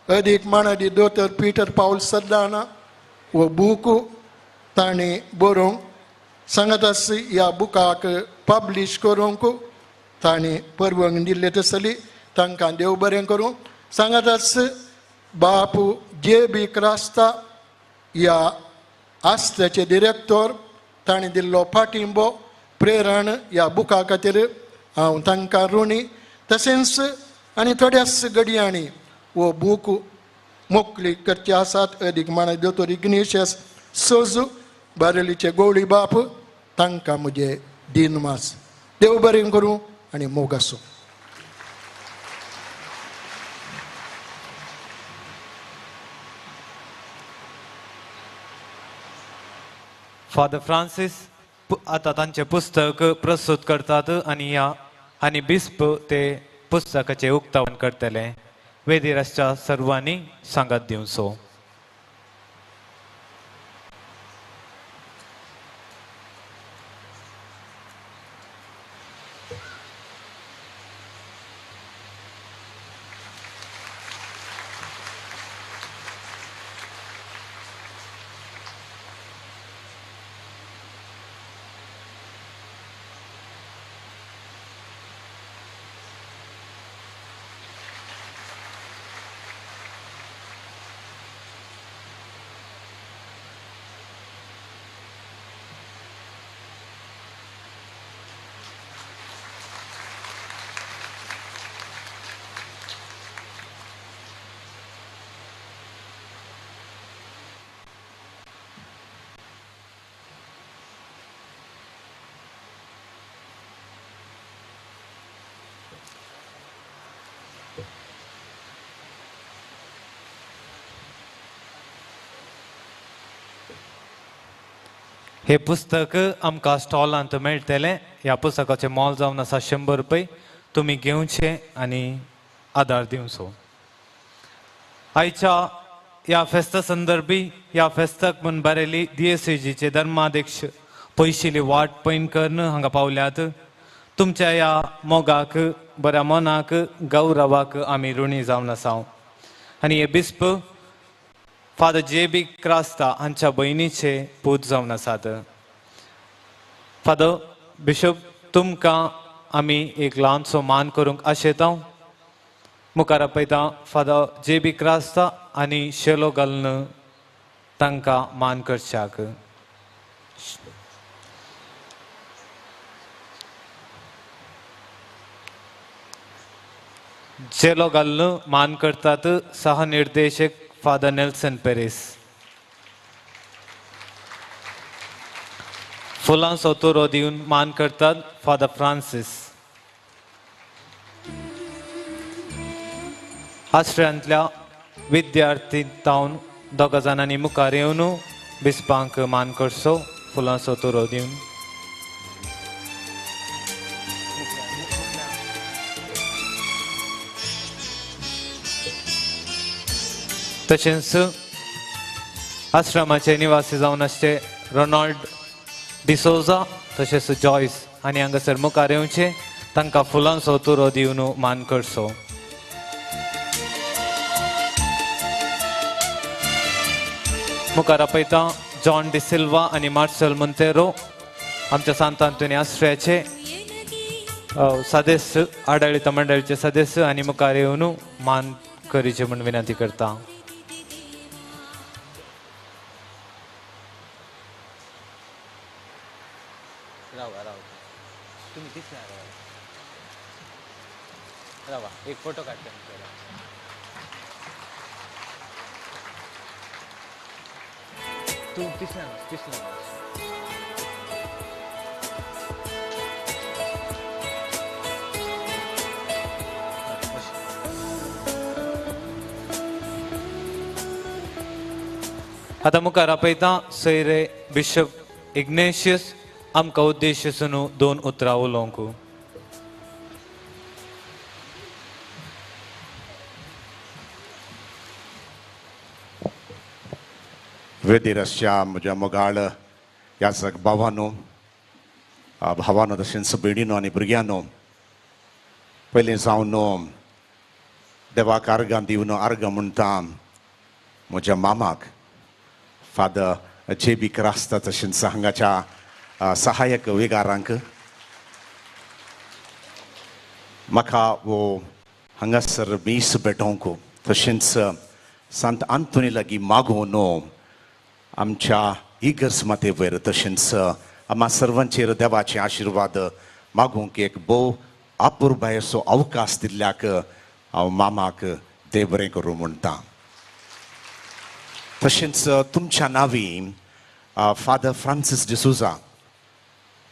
अदीक मानादी दोतोर पीटर पावल सद्दाना हो बूक ताणें बरोवंक सांगत आस. ह्या बुकाक पब्लीश करूंक ताणें परवंग दिल्ले तसली तांकां देव बरें करूं. सांगत आस बापू जे बी क्रास्ता ह्या आस्त्याचे डिरेक्टर ताणें दिल्लो पाठिंबो प्रेरण ह्या बुका खातीर हांव तांकां ऋणी. तशेंच आनी थोड्याच घडयांनी हो बूक मोकळी करचे आसात अदीक मानाय दोतोर इग्नेशियस सोजू बारेलीचे गोवळी बाप तांकां म्हजे दिनमास. देव बरें करूं आनी मोग आसूं. फादर फ्रांसीस आतां तांचें पुस्तक प्रस्तुत करतात आनी ह्या आनी बिस्प ते पुस्तकाचें उक्तावण करतले. वेदीर आसच्या सर्वांनी सांगात दिवचो. हे पुस्तक आमकां स्टॉलांत मेळटलें. ह्या पुस्तकाचें मोल जावन आसा 100 रुपये. तुमी घेवचें आनी आदार दिवचो. आयच्या ह्या फेस्ता संदर्भी ह्या फेस्ताक म्हूण बरेली दियेसेजीचे धर्माध्यक्ष पयशिली वाट पयन करून हांगा पावल्यात. तुमच्या ह्या मोगाक, बऱ्या मनाक, गौरवाक आमी ऋणी जावन आसा. आनी हे बिस्प फादर जे बी क्रास्ता हांच्या भयणीचे पूत जावन आसात. फादर बिशप, तुमकां आमी एक ल्हानसो मान करूंक आशेता. मुखार आपयता फादर जे बी क्रास्ता आनी शेलो घालून तांकां मान करच्याक. झेलो घालून मान करतात सहनिर्देशक फादर नेल्सन पेरीस. फुलांचो तुरो दिवन मान करतात फादर फ्रांसीस. आश्रयांतल्या विद्यार्थी तावन दोगा जाणांनी मुखार येवन बिस्पांक मान करचो फुलांचो तुरो दिवन. तशेंच आश्रमाचे निवासी जावन आसचे रोनाल्ड डिसोजा तशेंच जॉयस आनी हांगासर मुखार येवचे, तांकां फुलांचो तुरो दिवन मान करचो. मुखार आपयता जॉन डिसिल्वा आनी मार्सेल मोंतेरो आमच्या सांत आंतोनी आश्रयाचे सदस्य, आडळिता मंडळीचे सदस्य आनी मुखार येवन मान करीचे म्हूण विनंती करता. एक फोटो काडटा. तूं दिसना दिसना. आतां मुखार आपयता सैरे बिशप इग्नेशियस आमकां उद्देश सुनू दोन उतरां उलोवंक. वेदीरसच्या म्हज्या मोगाळ याचक भावानो, भावानो तशेंच भयणीनो आनी भुरग्यांनो, पयलीं जावन देवाक आर्गां दिवन आर्गां म्हणटा म्हज्या मामाक फादर जे बी क्रास्ता तशेंच हांगाच्या सहायक विगारांक. म्हाका वो हांगासर मीस भेटोवंक तशेंच सांत आंतोनी लागीं मागोवन आमच्या इगर्ज माते वयर तशेंच आमा सर्वांचेर देवाचे आशिर्वाद मागूंक एक भोव अपुरबायेचो अवकाश दिल्ल्याक हांव मामाक देव बरें करूं म्हणटा. तशेंच तुमच्या नांवी फादर फ्रांसीस डिसोजा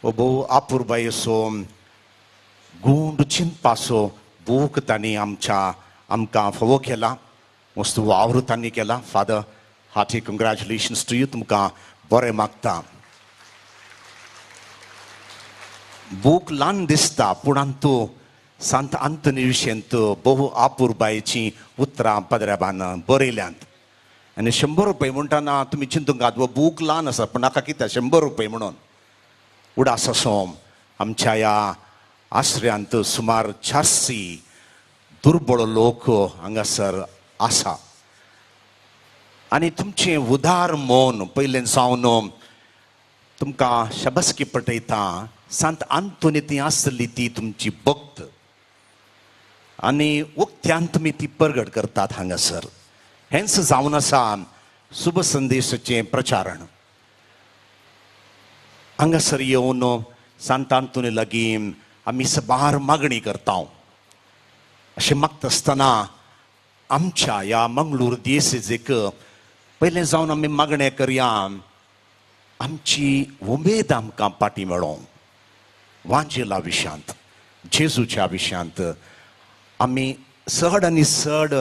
हो भोव अपुरबायेचो गूंड चिंतपाचो बूक तांणी आमच्या आमकां फावो केला, वस्तू वावर तांणी केला. Father, hearty congratulations to you, तुमकां बरें मागता. बूक ल्हान दिसता पूण अंतू सांत आंतोनी विशयंत बहु अपुरबायेचीं उतरां पदराबान बरयल्यांत. आनी 100 रुपये म्हणटना तुमी चिंतूंक हो बूक ल्हान आसा पूण नाका कित्याक 100 रुपये म्हणून. उडास असो आमच्या ह्या आश्रयांत सुमार 400 दुर्बळ लोक हांगासर आसा आनी तुमचें उदार मन पयलें जावन तुमकां शबस्की पटयता. सांत आंतोनी ती आसली ती तुमची भक्त आनी उक्त्यान तुमी ती परगट करतात हांगासर. हेंच जावन आसा शुभ संदेशाचें प्रचारण. हांगासर येवन सांत आंतोनी लागीं आमी सबार मागणी करता. अशें मागता आसतना आमच्या ह्या मंगळूर दियेसेजीक पयलें जावन आमी मागणें करया, आमची उमेद आमकां पाटी मेळों वांजेला विशयांत, जेजूच्या विशयांत आमी चड आनी चड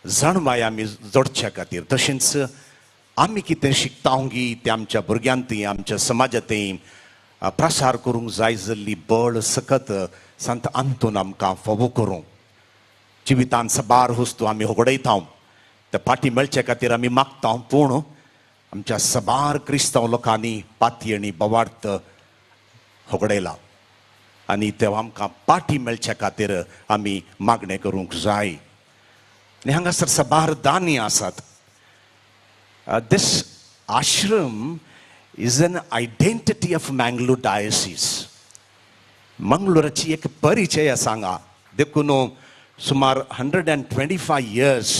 जाणवाय आमी जोडच्या खातीर. तशेंच आमी कितें शिकता गी तें आमच्या भुरग्यांतय आमच्या समाजांतय प्रसार करूंक जाय जाल्ली बळ सकत सांत आंतोन आमकां फावो करूं. जिवितान सबार वस्तू आमी होगडयता, ते पाटी मेळचे खातीर आमी मागता, पूण आमच्या सबार क्रिस्तांव लोकांनी पाती आनी बवार्थ होगडयला आनी ते आमकां पाटी मेळचे खातीर आमी मागणें करूंक जाय. आनी हांगासर सबार दानी आसात. This ashram is an identity of Mangalore diocese. मंगलोराची एक परिचय आसा हांगा. देखून सुमार 125 इयर्स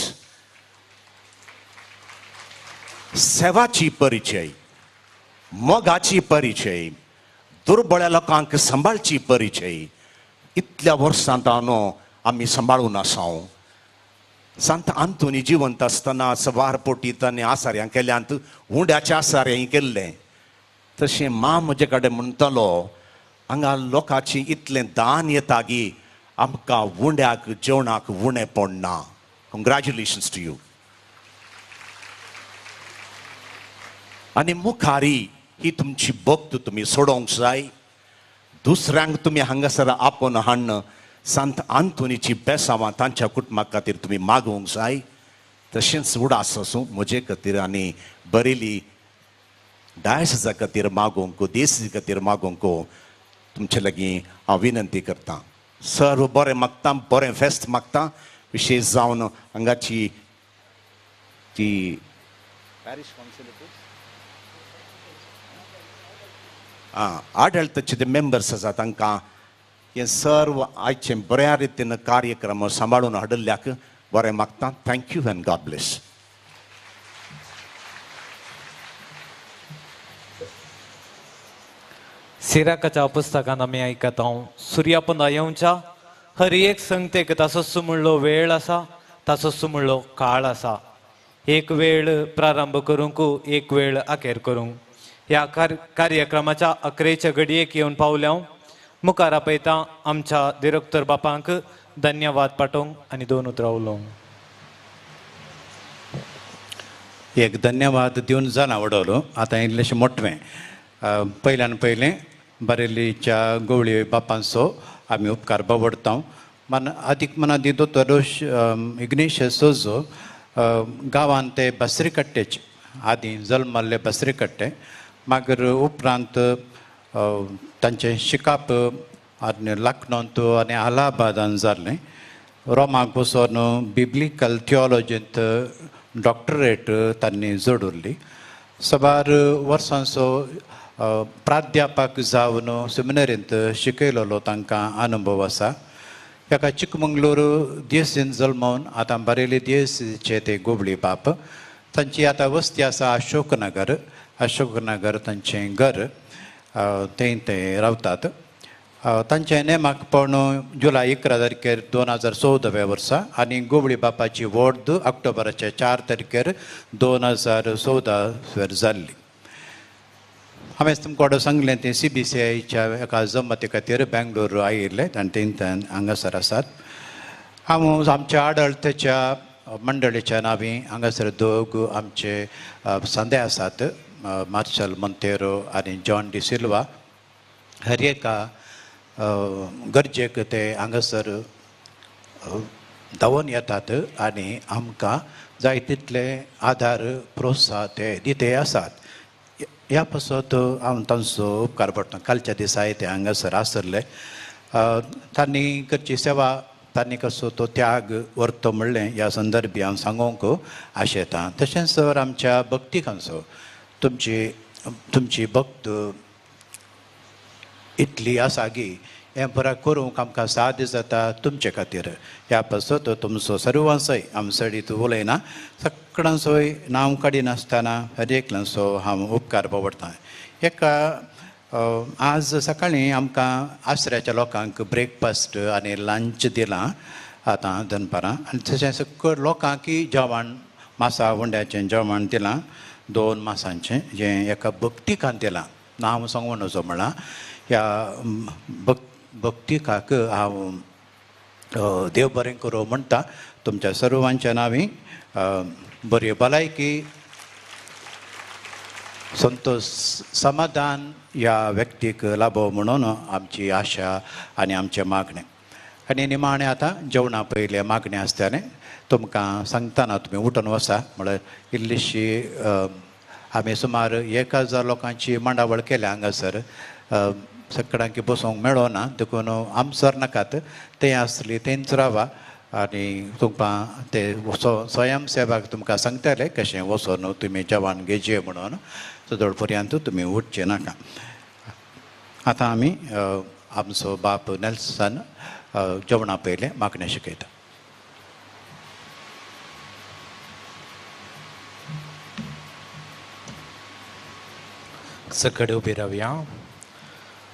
सेवाची परिचय, मोगाची परिचय, दुर्बळ्या लोकांक सांबाळची परिचय इतल्या वर्सांत न्हू आमी सांबाळून आसाव. सांत आंतोनी जिवंत आसतना सवार पोटी ताणें आसाऱ्यां केल्यांत, उंड्याच्या आसाऱ्यांय केल्लें. तशें मां म्हजे कडेन म्हणटालो, हांगा लोकांची इतलें दान येता की आमकां उंड्याक जेवणाक उणें पडना. Congratulations to you. आनी मुखारी ही तुमची भक्त तुमी सोडोवंक जाय. दुसऱ्यांक तुमी हांगासर आपोवन हाडून सांत आंतोनीची बेसांवां तांच्या कुटुंबा खातीर तुमी मागोवंक जाय. तशेंच उडास आसूं म्हजे खातीर आनी बरेली डायसिसा खातीर मागोवंक, देसी खातीर मागोवंक तुमचे लागीं हांव विनंती करतां. सर्व बरें मागता, बरें फेस्त मागता, विशेश जावन हांगाची ती पॅरिश कावन्सील आडळताचे ते मेंबर्स आसा तांकां हें सर्व आयचें बऱ्या रितीन कार्यक्रम सांबाळून हाडिल्ल्याक बरें मागता. Thank you and God bless. सिराकाच्या पुस्तकान आमी आयकता सुर्यापंदा येवच्या हर एक संगतेक ताचो सुमुळ्ळो वेळ आसा, ताचो सुमुळ्ळो काळ आसा. एक वेळ प्रारंभ करूंक, एक वेळ अखेर करूंक. ह्या कार्यक्रमाच्या अकरेच्या घडयेक येवन पावल्या. मुखार आपयता आमच्या दिरक्तर बापांक धन्यवाद पाठोवंक आनी दोन उतरां उलोवंक. एक धन्यवाद दिवन जालां वडवलो. आतां इल्लेशें मोटवें पयल्यान पयलें बरेलीच्या गवळी बापांचो आमी उपकार बावडता. मन आदीक मनादी दोतोर इग्नेशियस सोजो गांवांत ते बसरी कट्टेचे आदीं जल्मल्ले बसरी कट्टे, मागीर उपरांत तांचें शिकाप आनी लखनौंत आनी अलाहाबादान जाल्लें. रोमाक वचून बिब्लिकल थियोलॉजींत डॉक्टरेट तांणी जोडुल्ली. साबार वर्सांचो प्राध्यापक जावन सेमिनरींत शिकयलेलो तांकां अनुभव आसा. एका चिकमंगलोर देसीन जल्मोवन आतां बरेली देसीचे ते गोबळी बाप. तांची आतां वस्ती आसा अशोकनगर. अशोकनगर तांचें घर, थंय ते रावतात. तांचें नेमाकपण जुलय 11 तारखेर 2014 वर्सा आनी गोबळी बापाची वॉर्द ऑक्टोबराच्या 4 तारखेर 2014 जाल्ली. हांवें तुमकां सांगलें तें CBCIच्या एका जमती खातीर बेंगलोर आयिल्ले आनी ते हांगासर आसात. हांव आमच्या आडळतेच्या मंडळीच्या नांवी हांगासर दोग आमचे संदे आसात, मार्शल मोंतेरो आनी जॉन डिसिल्वा. हर एका गरजेक ते हांगासर धांवून येतात आनी आमकां जाय तितले आदार प्रोत्साह ते दिते आसात. ह्या पासत हांव तांचो उपकार पडटा. कालच्या दिसाय ते हांगासर आसले. तांणी करची सेवा, तांणी कसो तो त्याग व्हरतो म्हणलें ह्या संदर्भी हांव सांगूंक आशेतां. तशेंच सर आमच्या भक्तिकांचो तुमची तुमची भक्त इतली आसा की हें पुराय करूंक आमकां साध्य जाता तुमचे खातीर. ह्या पासत तुमचो सर्वांचोय हांव सडीत उलयना, सगळ्यांचोय नांव काडिनासतना हर एकल्यांचो हांव उपकार पडटा. एका आज सकाळीं आमकां आसऱ्याच्या लोकांक ब्रेकफास्ट आनी लंच दिलां आतां दनपारां, आनी तशें सगळं लोकांकय जेवण मासा उंड्याचें जेवण दिलां, 2 मासांचें जें एका भक्तिकान दिलां. नांव सांगूं नजो म्हळां. ह्या भक्तिकाक हांव देव बरें करूं म्हणटा. तुमच्या सर्वांच्या नांवी बरी भलायकी, संतोष, समाधान ह्या व्यक्तीक लाभो म्हणून आमची आशा आनी आमचें मागणें. आनी निमाणें आतां जेवणा पयलें मागणें आसतलें. तुमकां सांगतना तुमी उठून वसा म्हळ्यार इल्लीशी आमी सुमार 1000 लोकांची मांडावळ केल्या हांगासर. सगळ्यांक बसोंक मेळना देखून आमसर नाकात, तें आसली तेंच रावा आनी तुमकां ते स्वयंसेवक तुमकां सांगतले कशें वचोन तुमी जेवण घेवचें म्हणून. सदळ पर्यंत तुमी उठचें नाका. आतां आमी आमचो बाप नेल्सन जेवणा पयलें मागणें शिकयता. सकड उबी रावया.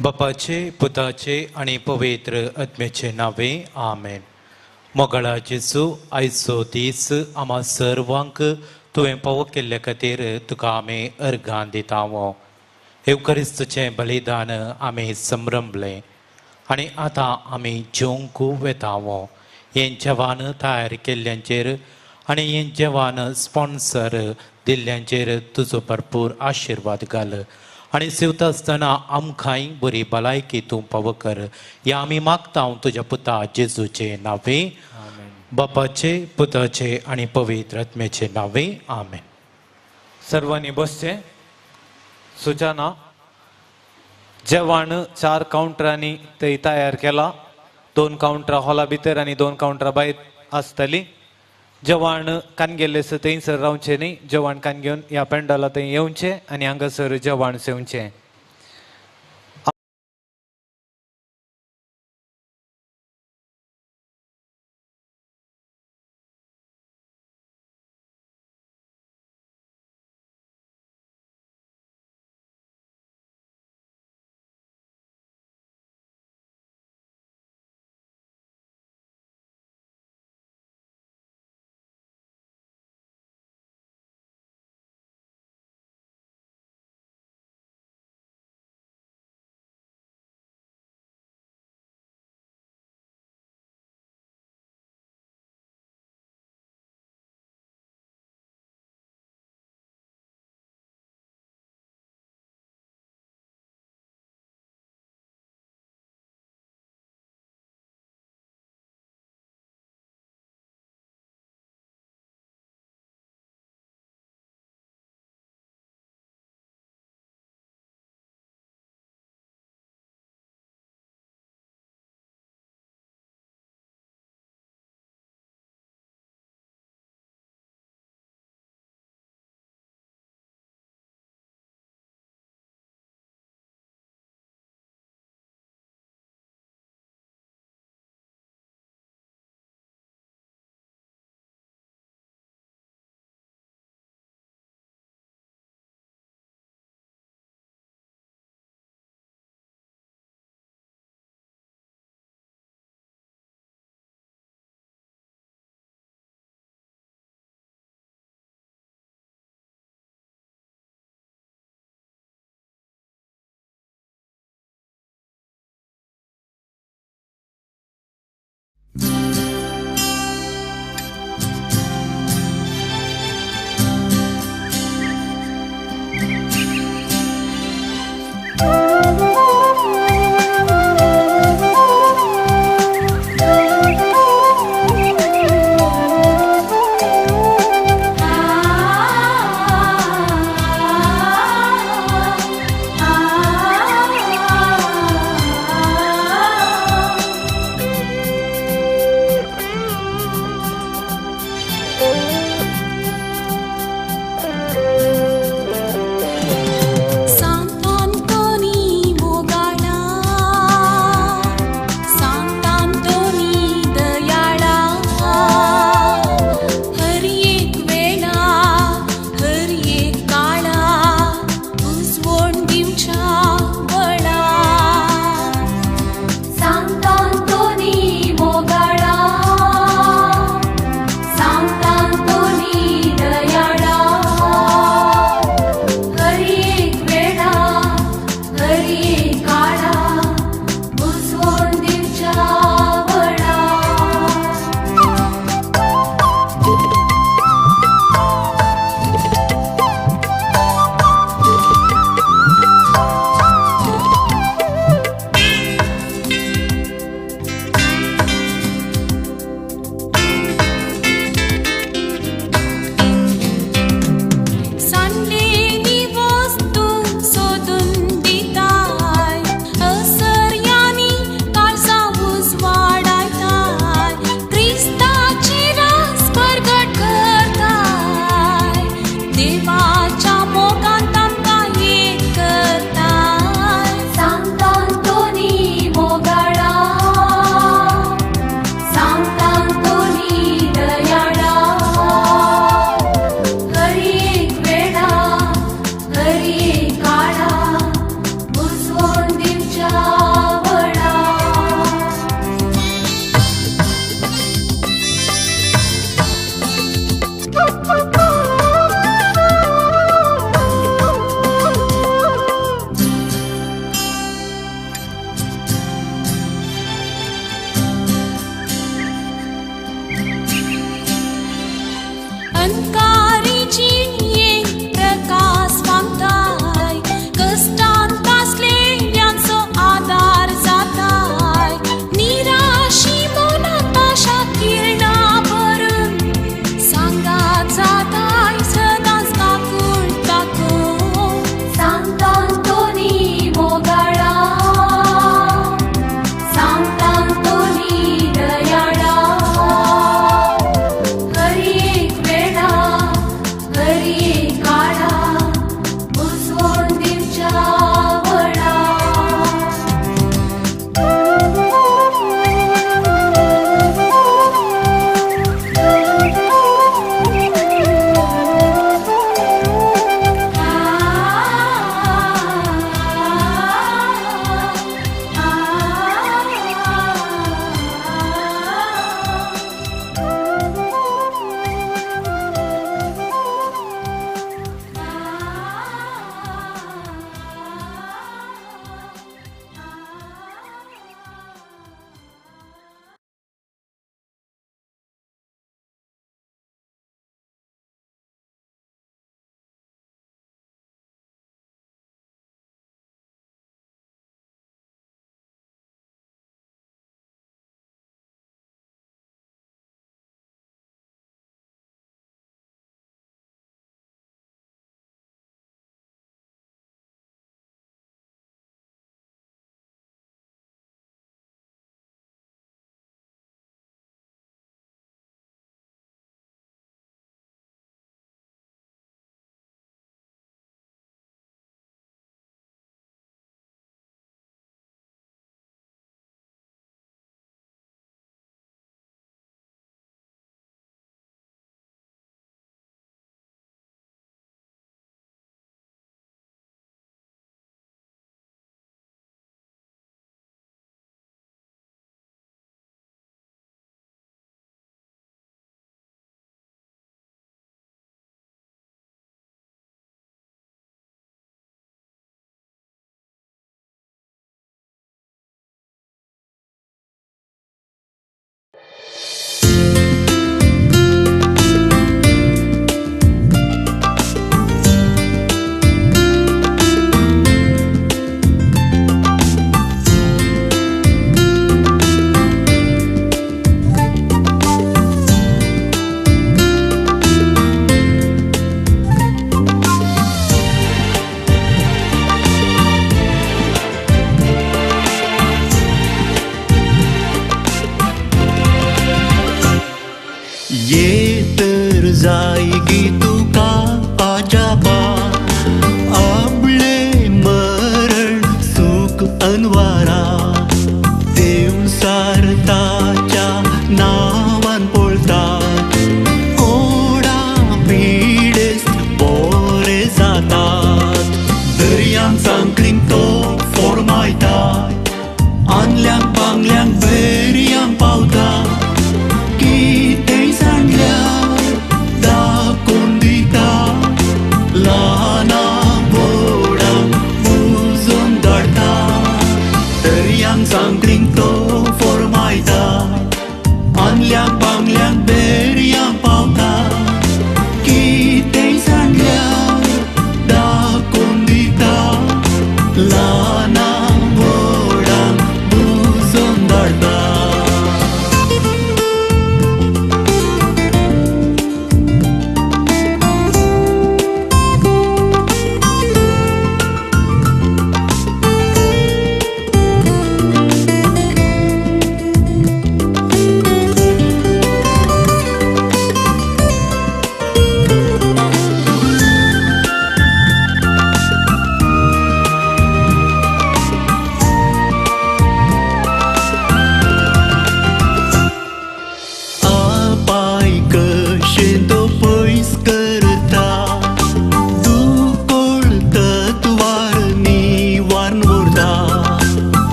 बापाचे, पुताचे आनी पवित्र आत्म्याचे नांवे आमेन. मोगाळा जेजू, आयचो दीस आमा सर्वांक तुवें पावो केल्ल्या खातीर तुका आमी अर्गां दिता. येवकरिस्तचें बलिदान आमी संभ्रमलें आनी आतां आमी जेवंक वेता. हें जेवण तयार केल्ल्यांचेर आनी हें जेवण स्पॉन्सर दिल्ल्यांचेर तुजो भरपूर आशिर्वाद घाल आनी सेवता आसतना आमकांय बरी भलायकी तूं पावो कर. ह्या आमी मागता तुज्या पुता जेजूचे नांवे. बापाचे, पुताचे आनी पवित्र आत्म्याचे नांवे आमेन. सर्वांनी बसचें. सुचना, जेवण 4 कावंटरांनी थंय तयार केला. 2 कावंटरां हॉला भितर आनी 2 कावंटरां भायर आसतली. जेवण कान गेल्ले थंयसर रावचें न्ही. जेवण कान घेवन ह्या पेंडाला थंय येवचें आनी हांगासर जेवण सेवचें.